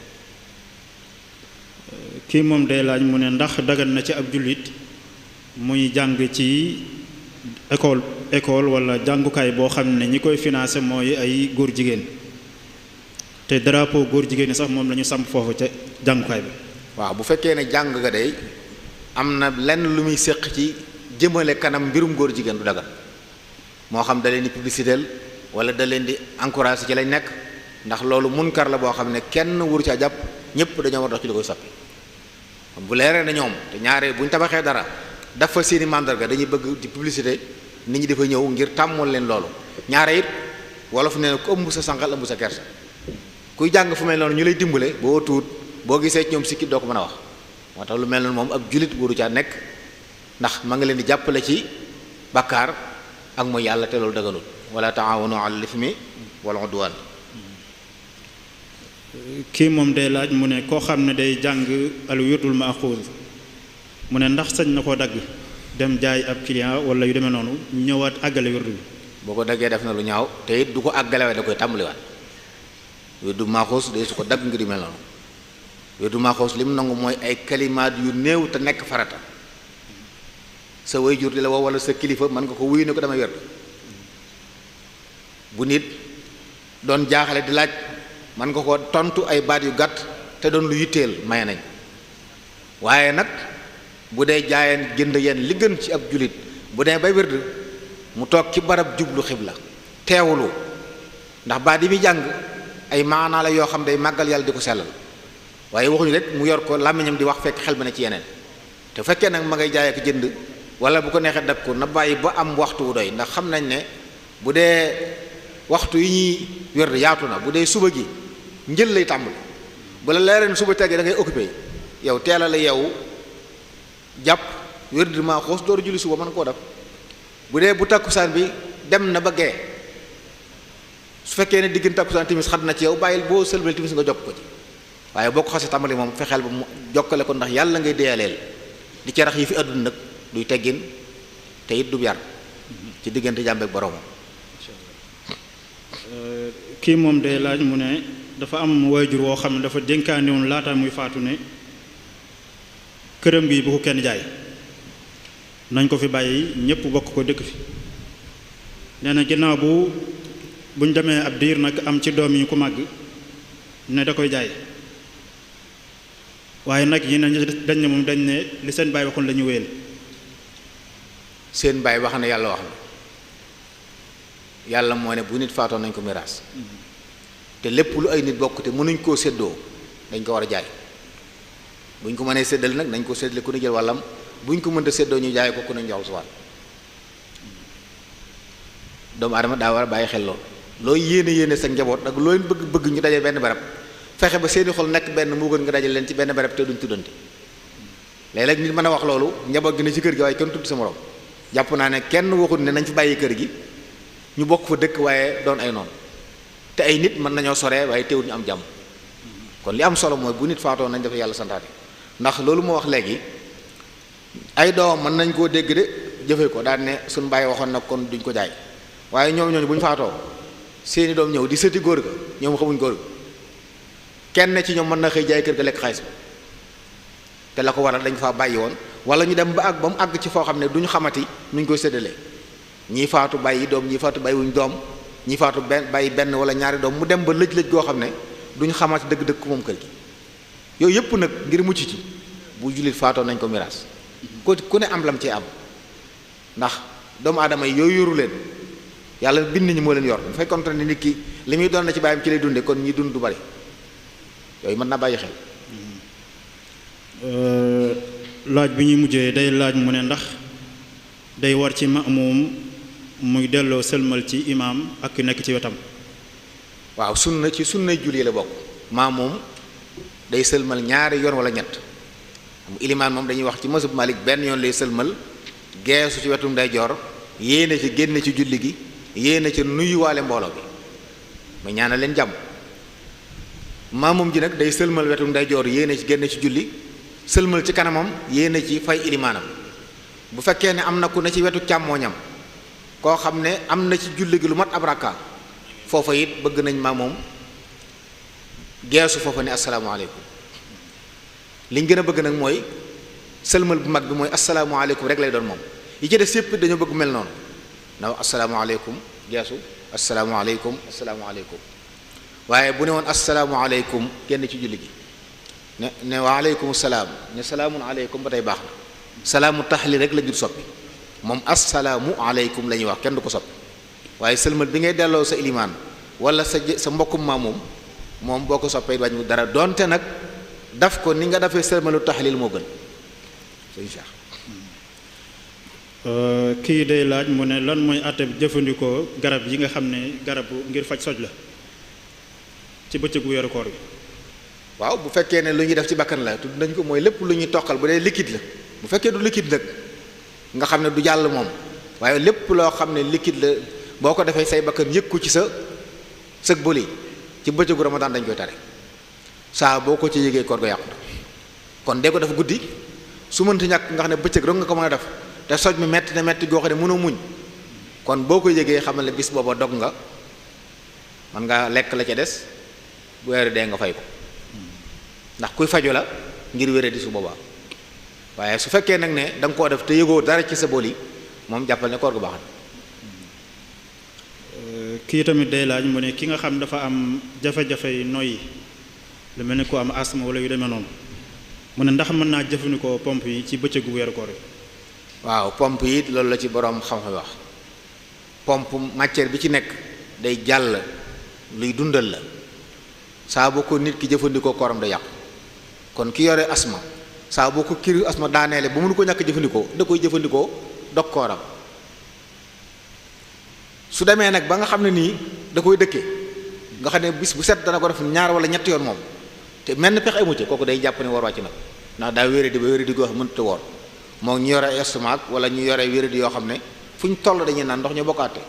B: kii moom day laaj mu ne ndax dagan na ci ab jullit muy jàng ci école wala jàngukaay boo xam ne ñi koy financé mooy ay góor jigéen te drapeau góor jigéen ñi sax moom la ñu samp foofu ca jàngukaay bi.
C: waaw bu fekkee ne jàng ga day am na lenn lu muy séq ci jëmale kanam mbirum góor jigéen du dagan moo xam da leen di publicité wala da leen di encouragé ci lañ nekk ndax loolu munkar la boo xam ne kenn wuru caa jàpp ñëpp dañoo war dox ci li koy soppi bu leeree na ñoom te ñaare bu ñu tabaxee dara dafa seeni mandarga dañuy bëgg di publicité nit ñi dafa ñëw ngir tàmmool leen loolu ñaare it wolof ne ku ëmb sa sànqal ëmb sa kersa kuy jàng fu mel noonu ñu lay dimbale boo tuut boo gisee ci ñoom sikki doo ko mën a wax moo tax lu mel noonu moom ab julit waru caa nekk ndax ma nga leen di jàppale ci bakkaar ak mooy yàlla te loolu daganul wala taawanu ala lithmi wal udwan.
B: kii moom day laaj mu ne koo xam ne day jàng al wirdul maaxuuz mu ne ndax sañ na koo dagg dem jaay ab client wala yu demee noonu ñëwaat àggale wirdu bi.
C: boo ko daggee def na lu ñaaw te it du ko àggale waaye da koy tàmbaliwaat wirdu maaxuuz day su ko dagg ngir yu mel noonu wirdu maaxuus li mu nangu mooy ay kalimaat yu néew te nekk farata sa waajur di la woo wala sa kilifa mën nga ko wuyu ne ko damay werd bu nit doon jaaxale di laaj mën nga ko tontu ay baat yu gàtt te doon lu yitteel maye nañ waaye nag bu dee jaayeen jënd yeen li gën ci ab julit bu dee bay werd mu toog ci barab jublu xibla teewulu ndax baat yi muy jàng ay maanaa la yoo xam day màggal yàlla di ko sellal waaye waxuñu rek mu yor ko làmmiñam di wax fekk xel ba ne ci yeneen te fekkee nag ma ngay jaay ak jënd wala bu ko neexee dab ko na bàyyi ba am waxtu wu doy ndax xam nañ ne bu dee waxtu yi ñuy werd yaatu na bu dee suba gi njël lay tàmbali bu la leereen suba tegee da ngay occupé yow teela la yow jàpp werd maa xoos door julli suba mën koo def bu dee bu takkusaan bi dem na ba gee su fekkee ne diggante takkusaan timis xat na ci yow bàyyil boo sëlmal timis nga jokk ko ci waaye boo ko xasee tàmbali moom fexeel ba mu jokkale ko ndax yàlla ngay deyaleel di cerax yi fi àdduna nag duy teggin te it du yar ci diggante jàmbeek boroomam.
B: kii moom day laaj mu ne dafa am waajur woo xam ne dafa dénkaane woon laata muy faatu ne këram gi bu ko kenn jaay nañ ko fi bàyyi ñépp bokk ko dëkk fi nee na ginnaaw buñ demee ab diir nag am ci doom yi ku màgg ne da koy jaay waaye nag yi ne dañ ne moom dañ ne li seen baay waxoon la ñu wéyal
C: seen baay wax na yàlla wax na yàlla moo ne bu nit faatoon nañ ko miraas te lépp lu ay nit bokk te mënuñ koo séddoo dañ ko war a jaay buñ ko mënee séddale nag nañ ko séddale ku ne jël wàllam buñ ko mënta séddoo ñu jaay ko ku ne njoxal su wàll doomu aadama daa war a bàyyi xel lool looy yéene sa njaboot ak looy bëgg ñu daje benn barab fexe ba seeni xol nekk benn moo gën nga dajal leen ci benn barab te duñ tuddante léeg-léeg nit mën a wax loolu njaboot gi ne ci kër gi waaye kenn tudd sa morom jàpp naa ne kenn waxut ne nañ fi bàyyi kër gi ñu bokk fa dëkk waaye doon ay noonu te ay nit mën nañoo soree waaye teewul ñu am jàmm kon li am solo mooy bu nit faatoo nañ def yàlla santaane ndax loolu moo wax léegi ay doom mën nañ koo dégg de jëfe ko daan ne suñu bàyyi waxoon nag kon duñ ko jaay waaye ñooñu bu ñu faatoo seeni doom ñëw di sëti góor ga ñoom xamuñ góor ga kenn ci ñoom mën na xëy jaay kër ga lekk xaalis ba te la ko waral dañ faa bàyyi woon wala ñu dem ba mu àgg ci foo xam ne duñu xamati nuñ koy séddalee ñii faatu bàyyi doom ñii faatu bàyyi wuñ doom ñii faatu bàyyi benn wala ñaari doom mu dem ba lëj-lëj goo xam ne duñu xamati dëgg-dëgg ku moom kër gi yooyu yëpp nag ngir mucc ci bu jullit faatoo nañ ko miraas ku ne am lam ci am ndax doomu aadama yi yooyu yoru leen yàlla bind ñi moo leen yor bu fekkoon ne nit ki li muy doon na ci bàyyam ci lay dunde kon ñi dund du bari yooyu mën naa bàyyi xel.
B: laaj bi ñuy mujjee day laaj mu ne ndax day war ci maamum muy delloo sëlmal ci imaam ak ki nekk ci wetam.
C: waaw sunna ci sunnay julli la bokk maamum day sëlmal ñaari yoon wala ñett mu ilimaan moom dañuy wax ci masub Malik benn yoon lay sëlmal geesu ci wetum ndeyjoor yéene ci génne ci julli gi yéene ci nuyuwaale mbooloo bi ma ñaanal leen jàmm maamum ji nag day sëlmal wetum ndeyjoor yéene ci génne ci julli sëlmal ci kanamam yéene ci fay ilimaanam bu fekkee ne am na ku ne ci wetu càmmooñam koo xam ne am na ci julli gi lu mat ab rakka foofa it bëgg nañ maamoom geesu foofa ne asalaamaaleykum liñ gën a bëgg nag mooy sëlmal bu mag bi mooy asalaamaaleykum rek lay doon moom yi ci des yépp dañoo bëgg mel noonu na asalaamaaleykum geesu asalaamaaleykum asalaamaaleykum waaye bu ne woon asalaamaaleykum kenn ci julli gi ne waaleykum salaam ne salaamun aleykum ba tey baax na salaamu taxli rek la jur soppi moom assalaamu aleykum la ñuy wax kenn du ko soppi waaye sëlmal bi ngay delloo sa ilimaan wala sa mbokkum maamoom moom boo ko soppee wàññi dara donte nag daf ko ni nga defee sëlmalu taxlil moo gën sëñ Cheikh.
B: kii day laaj mu ne lan mooy àtte jëfandikoo garab yi nga xam ne garab ngir faj soj la ci bëccëgu weeru koor bi.
C: waaw bu fekkee ne lu ñuy def ci bakkan la tudd nañ ko mooy lépp lu ñuy toqal bu dee liquide la bu fekkee du liquide nag nga xam ne du jàll moom waaye lépp loo xam ne liquide la boo ko defee say bakkan yëkku ci sa sëg bëli ci bëccëgu Ramadan dañ koy tare saa boo ko ci yëgee koor ga yàqu kon dee ko def guddi su mënti ñàkk nga xam ne bëccëg rek nga ko mën a def te soj mi metti na metti goo xam ne mënoo muñ kon boo ko yëgee xamal ne bis booba dog nga mën nga lekk la ca des bu weeru dee nga fay ko ndax kuy faju la ngir wéré di su boobaa. waaye su fekkee nag ne da nga koo def te yëgoo dara ci sa bool yi moom jàppal ne koor gu baax na.
B: kii tamit day laaj mu ne ki nga xam dafa am jafe-jafe yu noyyi lu mel ni ko am asthme wala yu demee noonu mu ne ndax mën naa jëfandikoo pompe yi ci bëccëgu weeru koor yi.
C: waaw pompe yi loolu la ci boroom xam-xam wax pompe matière bi ci nekk day jàll luy dundal la saa boo ko nit ki jëfandikoo kooram da yàqu kon ki yore asma saa boo ko kii asma daaneele ba mënu ko ñàkk jëfandikoo da koy jëfandikoo dog kooram su demee nag ba nga xam ne nii da koy dëkkee nga xam ne bis bu set dana ko def ñaar wala ñetti yoon moom te mel na pexe amu ci kooku day jàpp ne war wàcc na ndax daa wéradi ba wéradi goo xam mënut a woor moo ñu yore estomac wala ñu yore wéradi yoo xam ne fu ñu toll dañuy naan ndox ñu bokkaate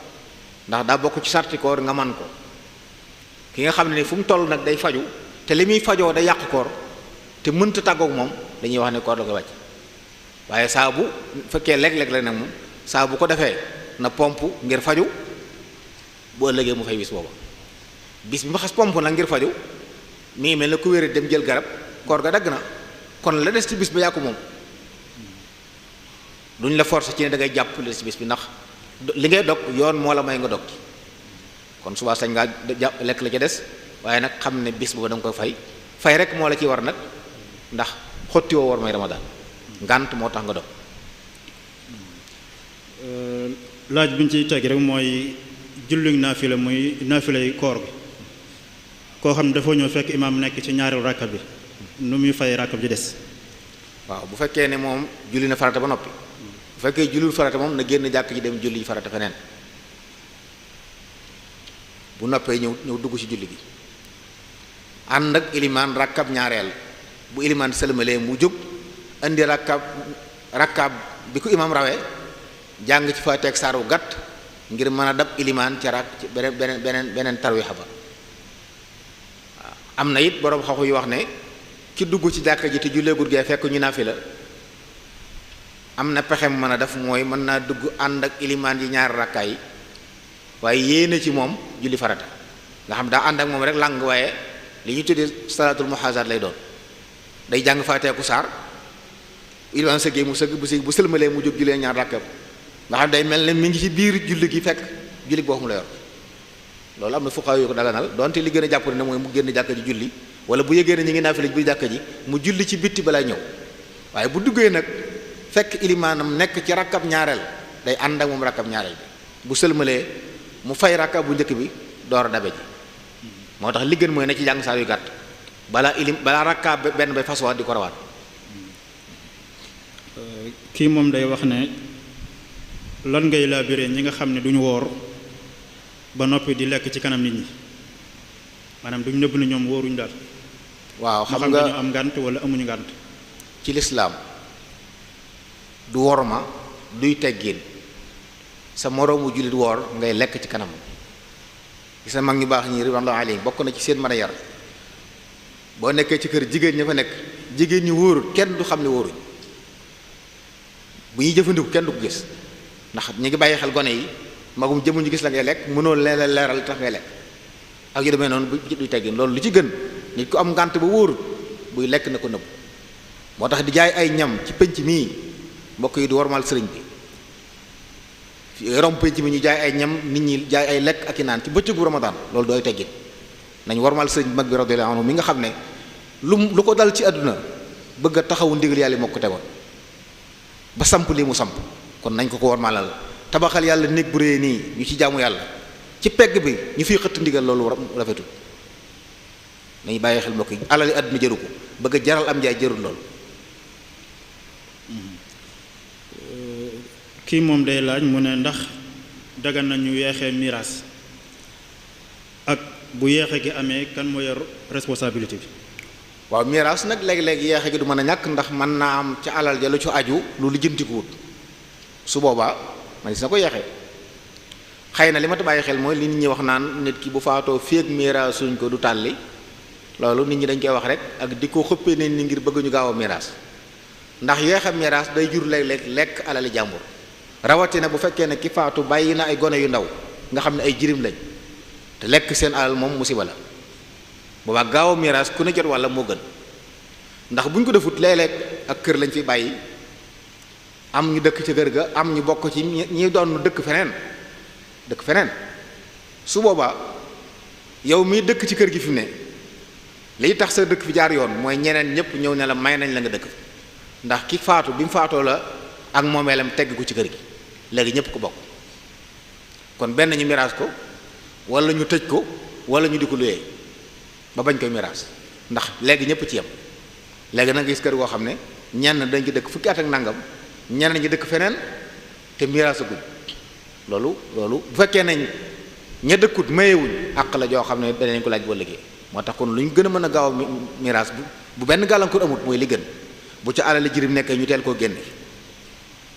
C: ndax daa bokk ci sarti koor nga man ko ki nga xam ne ni fu mu toll nag day faju te li muy fajoo day yàq koor te mënta tàggoog moom dañuy wax ne koor da koy wàcc waaye saa bu fekkee léeg-léeg la nag moom saa bu ko defee na pompe ngir faju bu ëllëgee mu fay bis booba bis bi ma xas pompe nag ngir faju mi ngi mel ne ku wéri dem jël garab koor ga dagg na kon la des ci bis ba yàqu moom duñ la forcer ci ne da ngay jàpp la des ci bis bi ndax li ngay dog yoon moo la may nga dog kon subaa sañ ngaa jàpp lekk la ca des waaye nag xam ne bis booba da nga koy fay rek moo la ci war nag ndax xotti woo war may ramadaan ngànt moo tax nga dog
B: laaj bi ñu ciy teg rek mooy julli naafila muy naafilay koor gi koo xam ne dafa ñëw fekk imaam nekk ci ñaareelu rakka bi nu muy fay rakka bi ci des.
C: waaw bu fekkee ne moom julli na farata ba noppi bu fekkee julliwul farata moom na génn jàkk ji dem julli farata feneen bu noppee ñëw dugg ci julli gi ànd ak ilimaan rakkab ñaareel bu ilimaan sëlmalee mu jóg indi rakkab bi ko imaam rawee jàng ci fa teg saaru gàtt ngir mën a dab ilimaan ca rak ci beneen tarwixa ba waaw am na it boroom xaw yu wax ne ki dugg ci jàkka ji te jullee guddi fekk ñu naafila am na pexe mu mën a def mooy mën naa dugg ànd ak ilimaan yi ñaari rakkaa yi waaye yéene ci moom julli farata nga xam daa ànd ak moom rek làng waaye li ñu tuddee salaatul muhazaat lay doon day jàng faateeku saar ilimaan sëggee mu sëgg bu sëlmalee mu jóg jullee ñaar rakkab nga xam day mel ne mi ngi ci biir julli gi fekk julli boo xam la yor loolu am na fuqaa yu ko daganal donte li gën a jàpp ne mooy mu génn jàkka ji julli wala bu yëgee ne ñu ngi naafila bi jàkka ji mu julli ci bitti balay ñëw waaye bu duggee nag fekk ilimaanam nekk ci rakkab ñaareel day ànd ak moom rakkab ñaareel bi bu sëlmalee mu fay rakkab bu njëkk bi door a dabe ji moo tax li gën mooy na ci jàng saa yu gàtt balaa rakkab benn bay fasoo di ko rawaat.
B: kii moom day wax ne lan ngay laabiré ñi nga xam ne duñu woor ba noppi di lekk ci kanam nit ñi maanaam duñ nëbb ne ñoom wóoruñu daal.
C: waaw xam nga
B: dañu am ngànt wala amuñu ngànt.
C: ci lislaam du worma duy teggin sa moroomu jullit woor ngay lekk ci kanam gis na mag ñu baax ñi ridwanullahi alayhim bokk na ci seen mën a yar boo nekkee ci kër jigéen ña fa nekk jigéen ñi wóorul kenn du xam ne wóoruñ bu ñuy jëfandiku kenn du ko gis ndax ñu ngi bàyyi xel gone yi magum jëmu ñu gis la ngay lekk mënoo leen leeral tax ngay lekk ak yu demee noonu bu duy teggin loolu lu ci gën nit ku am ngànt ba wóorul buy lekk na ko nëbb moo tax di jaay ay ñam ci penc mii mbokk yi du warmal sëriñ bi rom penc mi ñu jaay ay ñam nit ñi jaay ay lekk ak i naan ci bëccëgu Ramadan loolu dooy teggin nañ warmal sëriñ bi mag bi radiyallahu anhu mi nga xam ne lu ko dal ci àdduna bëgg a taxawu ndigal yàlla moo ko tegoon ba samp lii mu samp kon nañ ko warmalal tabaxal yàlla néeg bu réy nii ñu ci jaamu yàlla ci pegg bi ñu fiy xëtt ndigal loolu rafetul nañu bàyyi xel mbokk yi alali àdduna jëru ko bëgg a jaral am njaay jërul loolu.
B: kii moom day laaj mu ne ndax dagan nañu yeexee miraas ak bu yeexe gi amee kan moo yor responsabilité bi.
C: waaw miraas nag léegi-léegi yeexe gi du mën a ñàkk ndax mën naa am ca alal ja lu ci aju lu lijjantikuwut su boobaa man gis na ko yeexee xëy na li ma ta bàyyi xel mooy li nit ñi wax naan nit ki bu faatoo féeg miraasuñ ko du tàlli loolu nit ñi dañ koy wax rek ak di ko xëppee nañ ni ngir bëgg ñu gaaw a miraas ndax yeexe miraas day jur léeg-léeg lekk alali jàmbur rawatina bu fekkee ne ki faatu bàyyi na ay gone yu ndaw nga xam ne ay jirim lañ te lekk seen alal moom musiba la boobaa gaaw a miraas ku ne jot walla moo gën ndax bu ñu ko defut léeg-léeg ak kër lañ fi bàyyi am ñu dëkk ca kër ga am ñu bokk ci ñi doon dëkk feneen su boobaa yow mii dëkk ci kër gi fi mu ne liy tax sa dëkk fi jaar yoon mooy ñeneen ñëpp ñëw ne la may nañ la nga dëkk fi ndax ki faatu bi mu faatoo la ak moomeelam tegg ko ci kër gi léegi ñëpp ko bokk kon benn ñu miraas ko wala ñu tëj ko wala ñu di ko luyee ba bañ koy miraas ndax léegi ñëpp ci yem léegi nag gis kër goo xam ne ñenn dañ ci dëkk fukki at ak nangam ñenn ñi dëkk feneen te miraasaguñ loolu bu fekkee nañ ña dëkkut mayewuñ àq la joo xam ne danañ ko laaj boo liggéey moo tax kon lu ñu gën a mën a gaaw a miraas bu benn gàllankoor amut mooy li gën bu ca alali jirim nekkee ñu teel koo génne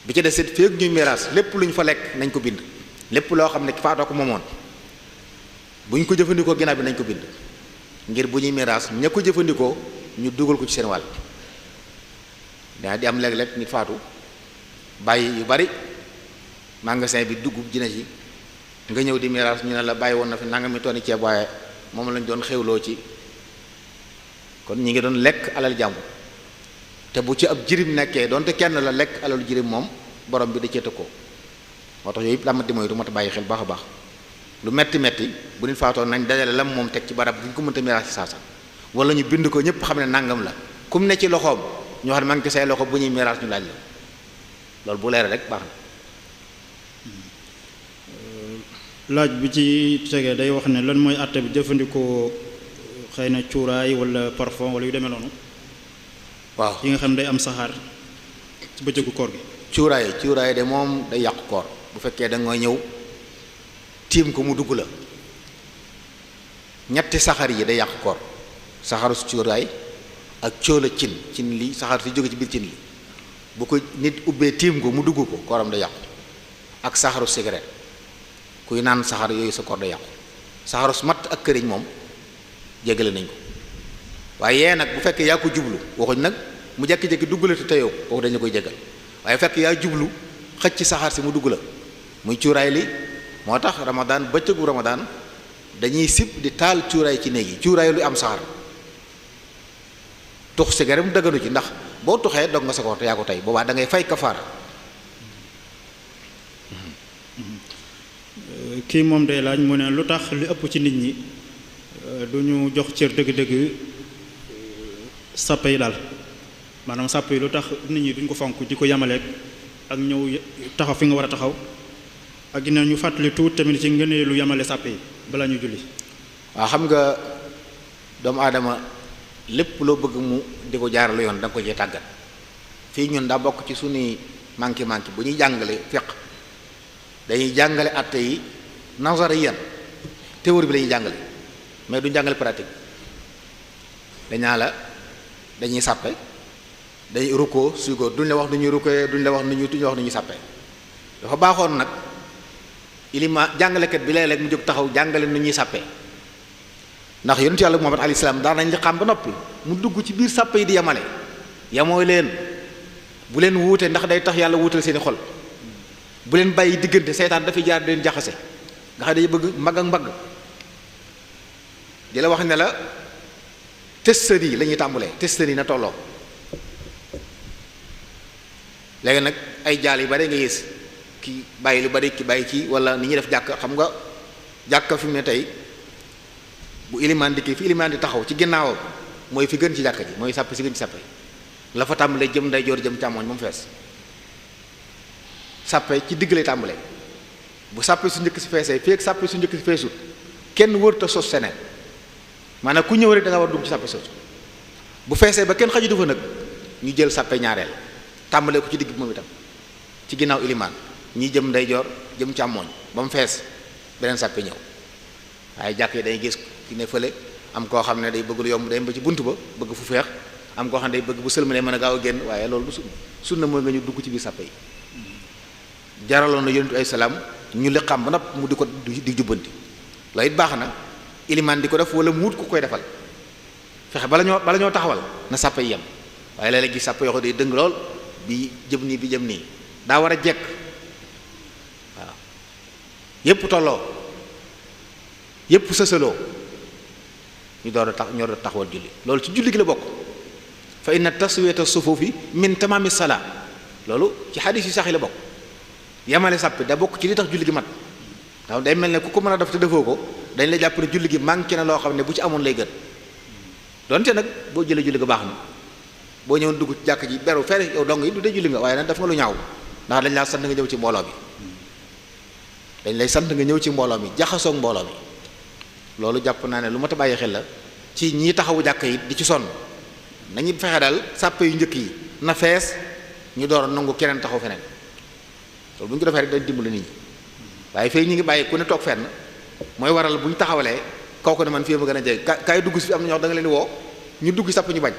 C: bi ci des it feeg ñuy miraas lépp lu ñu fa lekk nañ ko bind lépp loo xam ne faatoo ko moomoon bu ñu ko jëfandikoo ginnaaw bi nañ ko bind ngir bu ñuy miraas ña ko jëfandikoo ñu dugal ko ci seen wàll daa di am léeg-léeg nit faatu bàyyi yu bari magasin bi dugub ji na ci nga ñëw di miraas ñu ne la bàyyi woon na fi nangami tonni ceeb waaye moom lañ doon xewloo ci kon ñi ngi doon lekk alal jàmbur te bu ci ab jirim nekkee donte kenn la lekk alalu jirim moom borom bi da cee tëkkoo moo tax yooyu yëpp daa di moytu moo tax bàyyi xel baax a baax lu metti bu nit faatoon nañ dajale lam moom teg ci barab bu ñu ko mënta miraas ci saasa wala ñu bind ko ñëpp xam ne nangam la kum ne ci loxoom ñoo xam ne maa ngi ci say loxo bu ñuy miraas ñu laaj la loolu bu leere rek baax na.
B: laaj bi ci tegee day wax ne lan mooy àtte bi jëfandikoo xëy na cuuraay wala parfum wala yu demee noonu.
C: waaw
B: yi nga xam ne day am saxaar ci bëccëgu koor gi.
C: cuuraay de moom day yàqu koor bu fekkee da nga ñëw tiim ko mu dugg la ñetti saxaar yi day yàqu koor saxaaru su cuuraay ak cóola cin li saxaar si jóge ci biir cin li bu ko nit ubbee tiim ko mu dugg ko kooram day yàqu ak saxaaru cigarette kuy naan saxaar yooyu sa koor day yàqu saxaaru su matt ak këriñ moom jégale nañ ko waaye yee nag bu fekkee yaa ko jublu waxuñ nag mu jekki-jekki dugg la te teyoo kooku dañu koy jégal waaye fekk yaa jublu xëcc ci saxaar si mu dugg la muy cuuraay li moo tax ramadaan bëccëgu ramadaan dañuy sib di taal cuuraay ci néeg yi cuuraay lu am saxaar tux cigarette mu dëgganu ci ndax boo tuxee dog nga sa koor te yaa ko tey boobaa da ngay fay kafaara.
B: kii moom day laaj mu ne lu tax li ëpp ci nit ñi du ñu jox cër dëgg-dëgg sàpp yi daal maanaam sàpp yi lu tax nit ñi duñ ko fonk di ko yamaleeg ak ñëw taxaw fi nga war a taxaw ak dina ñu fàttali tuut tamit ci ngëneelu yamale sàpp yi balaa ñu julli.
C: waaw xam nga doomu aadama lépp loo bëgg mu di ko jaarale yoon da nga ko cee tàggat fii ñun daa bokk ci suñuy manqué bu ñuy jàngale fiqh dañuy jàngale atte yi nazariyan théorie bi la ñuy jàngale mais duñ jàngale pratique dañaa la dañuy sàppe dañuy rukkoo sujjóot duñ la wax nu ñuy rukkoo duñ la wax nu ñuy sàppe dafa baaxoon nag ilima jàngalekat bi léeg-léeg mu jóg taxaw jàngale nu ñuy sàppe ndax yonentu yàlla Muhammad alayhi salaam daan nañ li xam ba noppi mu dugg ci biir sàppe yi di yamale yamoo leen bu leen wuute ndax day tax yàlla wuutal seeni xol bu leen bàyyi diggante seytaan dafay jaar di leen jaxase nga xam ne day bëgg mbagg ak mbagg di la wax ne la testeurs yi la ñuy tàmbalee testeurs yi na tolloo léegi nag ay jaal yu bari nga gis ki bàyyi lu bari ki bàyyi ci wala ni ñuy def jàkk xam nga jàkk fi mu ne tey bu ilimaan di kii fi ilimaan di taxaw ci ginnaawam mooy fi gën ci jàkk ji mooy sàpp si gën ci sàppe la fa tàmbalee jëm ndeyjoor jëm càmmoñ ba mu fees sàppe ci digg lay tàmbalee bu sàppe su njëkk si feesee fii ak sàppe su njëkk si feesut kenn wërta sos seneen maanaam ku ñëw rek da nga war dugg ci sàppe sos bu feesee ba kenn xaju fa nag ñu jël sàppe ñaareel tàmbalee ko ci digg bi moom itam ci ginnaaw ilimaan ñii jëm ndeyjoor jëm càmmoñ ba mu fees beneen sàppe ñëw waaye jàkk yi day gis ki ne fële am koo xam ne day bëgg lu yomb day ba ci bunt ba bëgg fu feex am koo xam ne day bëgg bu sëlmalee mën a gaaw a génn waaye loolu du sunna mooy nga ñu dugg ci biir sàppe yi jaraloon na yonentu ay salaam ñu liqam ba nopp mu di ko di jubbanti loolu it baax na ilimaan di ko def wala mu wut ku koy defal fexe bala ñoo taxawal na sàppe yi yem waaye léeg-léeg gis sàppe yoo xam day dëng lool bi jëm nii bi jëm nii daa war a jekk waaw yépp tolloo yépp sësaloo ñu door a taxawal julli loolu ci julli gi la bokk fa inna taswiyata sufufi min tamami salaa loolu ci xadis yi sax yi la bokk. yamale sàppi da bokk ci li tax julli gi mat ndax day mel ne ku ko mën a def te defoo ko dañ la jàpp ne julli gi manqué na loo xam ne bu ci amoon lay gën donte nag boo jëlee julli ga baax na boo ñëwoon dugg ci jàkk ji beru fere yow dong yi du dee julli nga waaye nag def nga lu ñaaw ndax dañ laa sant nga ñëw ci mbooloo mi dañ lay sant nga ñëw ci mbooloo mi jaxasoog mbooloo mi loolu jàpp naa ne lu mat a bàyyi xel la ci ñii taxawu jàkk yi di ci sonn nañu fexe daal sàppe yu njëkk yi na fees ñu door a nangu keneen taxaw feneen loolu bu ñu ko defee rek dañ dimbali nit ñi waaye fii ñu ngi bàyyi ku ne toog fenn mooy waral bu ñu taxawalee kaw ko ne man fii ma gën a jege kaay dugg si fi am na ñoo xam da nga leen di woo ñu dugg sàpp ñu bañ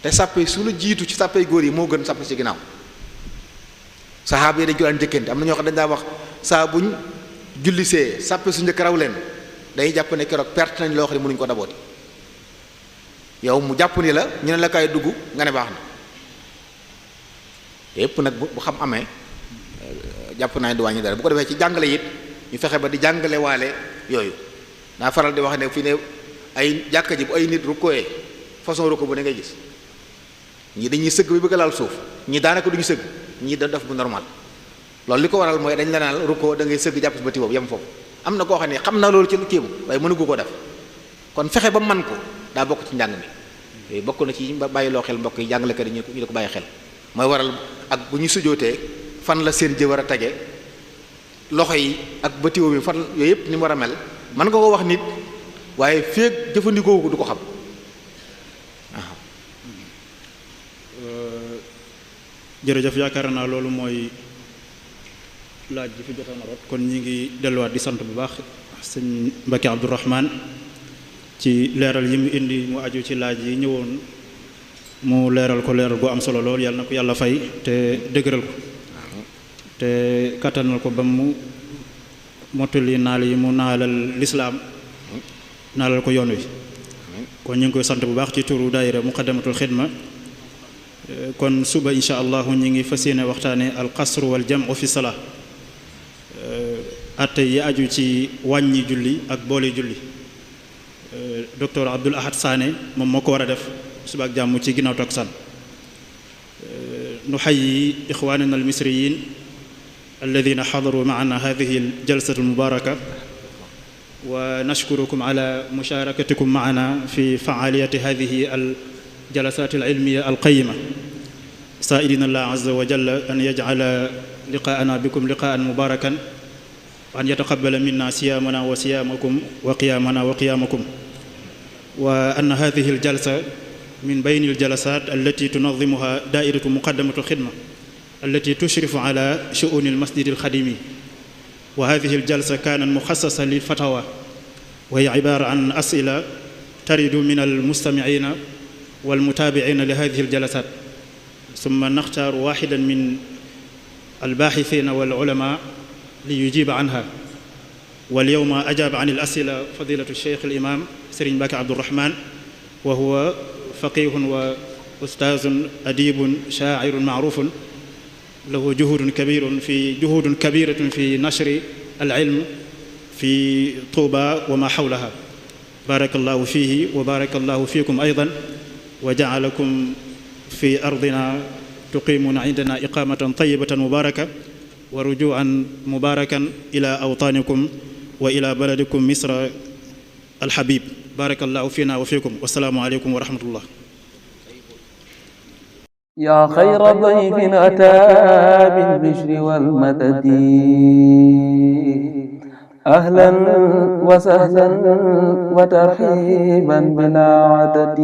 C: te sàppe su la jiitu ci sàppe góor yi moo gën sàppe ci ginnaaw saxaaba yi dañ ko daan njëkkante am na ñoo xam dañ daa wax saa buñ jullisee sàppe su njëkk raw leen dañuy jàpp ne keroog perte nañ loo xam ne mënuñu ko dabooti yow mu jàpp ni la ñu ne la kaay dugg nga ne baax na yépp nag bu xam amee jàpp naa ne du wàññi dara bu ko defee ci jàngale it ñu fexe ba di jàngale waale yooyu naa faral di wax ne fi ne ay jàkka ji bu ay nit rukkooyee façon rukko bu ne ngay gis ñii dañuy sëgg bi bëgg a laal suuf ñii daanaka duñu sëgg ñii da def bu normal loolu li ko waral mooy dañ la naan rukkoo da ngay sëgg jàpp si bëti boobu yem foofu am na koo xam ne xam na loolu ci lu kéemu waaye mënugu ko def kon fexe ba man ko daa bokk ci njàng mi yooyu bokk na ci bàyyi loo xel mbokk yi jàngalekat yi ñu di ko bàyyi xel mooy waral ak bu ñu sujootee fan la seen jë war a tege loxo yi ak bëtiwo bi fan yooyu yëpp ni mu war a mel mën nga ko wax nit waaye feek jëfandikoo ko du ko xam
B: jërëjëf yaakaar naa loolu mooy laaj bi fi jotoon a rot kon ñi ngi delluwaat di sant bu baax sëñ Mbacke Abdourahmane ci leeral yi mu indi mu aju ci laaj yi ñëwoon mu leeral ko leeral gu am solo lool yàlla na ko yàlla fay te dëgëral ko te kattanal ko ba mu mottali naal yi mu naalal lislaam naalal ko yoon wi kon ñu ngi koy sant bu baax ci turu daayira muqaddamatul xidma kon suba insha allahu ñi ngi fas yéene waxtaane al qasr wal jam'u fi salaa atte yi aju ci wàññi julli ak boole julli docteur Abdoul Ahad Sané moom moo ko war a def suba ak jàmm ci ginnaaw takkusaan nuxayyi ixwaanina al misriyin alladina xadaru maana hadihi al jalsatu al mubaraka wa nashkurukum ala musharakatikum maana fi faaliyati hadihi al جلسات العلمية القيمة سائلين الله عز وجل أن يجعل لقاءنا بكم لقاء مباركا وأن يتقبل منا صيامنا وصيامكم وقيامنا وقيامكم وأن هذه الجلسة من بين الجلسات التي تنظمها دائرة مقدمة الخدمة التي تشرف على شؤون المسجد الخديمي وهذه الجلسة كانت مخصصة للفتاوى وهي عبارة عن أسئلة ترد من المستمعين والمتابعين لهذه الجلسات ثم نختار واحدا من الباحثين والعلماء ليجيب عنها واليوم أجاب عن الأسئلة فضيلة الشيخ الإمام سرين باكي عبد الرحمن وهو فقيه وأستاذ أديب شاعر معروف له جهود كبيرة في نشر العلم في طوبى وما حولها بارك الله فيه وبارك الله فيكم أيضا وجعلكم في أرضنا تقيمون عندنا إقامة طيبة مباركة ورجوعا مباركا إلى أوطانكم وإلى بلدكم مصر الحبيب بارك الله فينا وفيكم والسلام عليكم ورحمة الله
A: يا خير ضيف أتى بالبشر والمدد أهلا وسهلا وترحيبا بلا عدد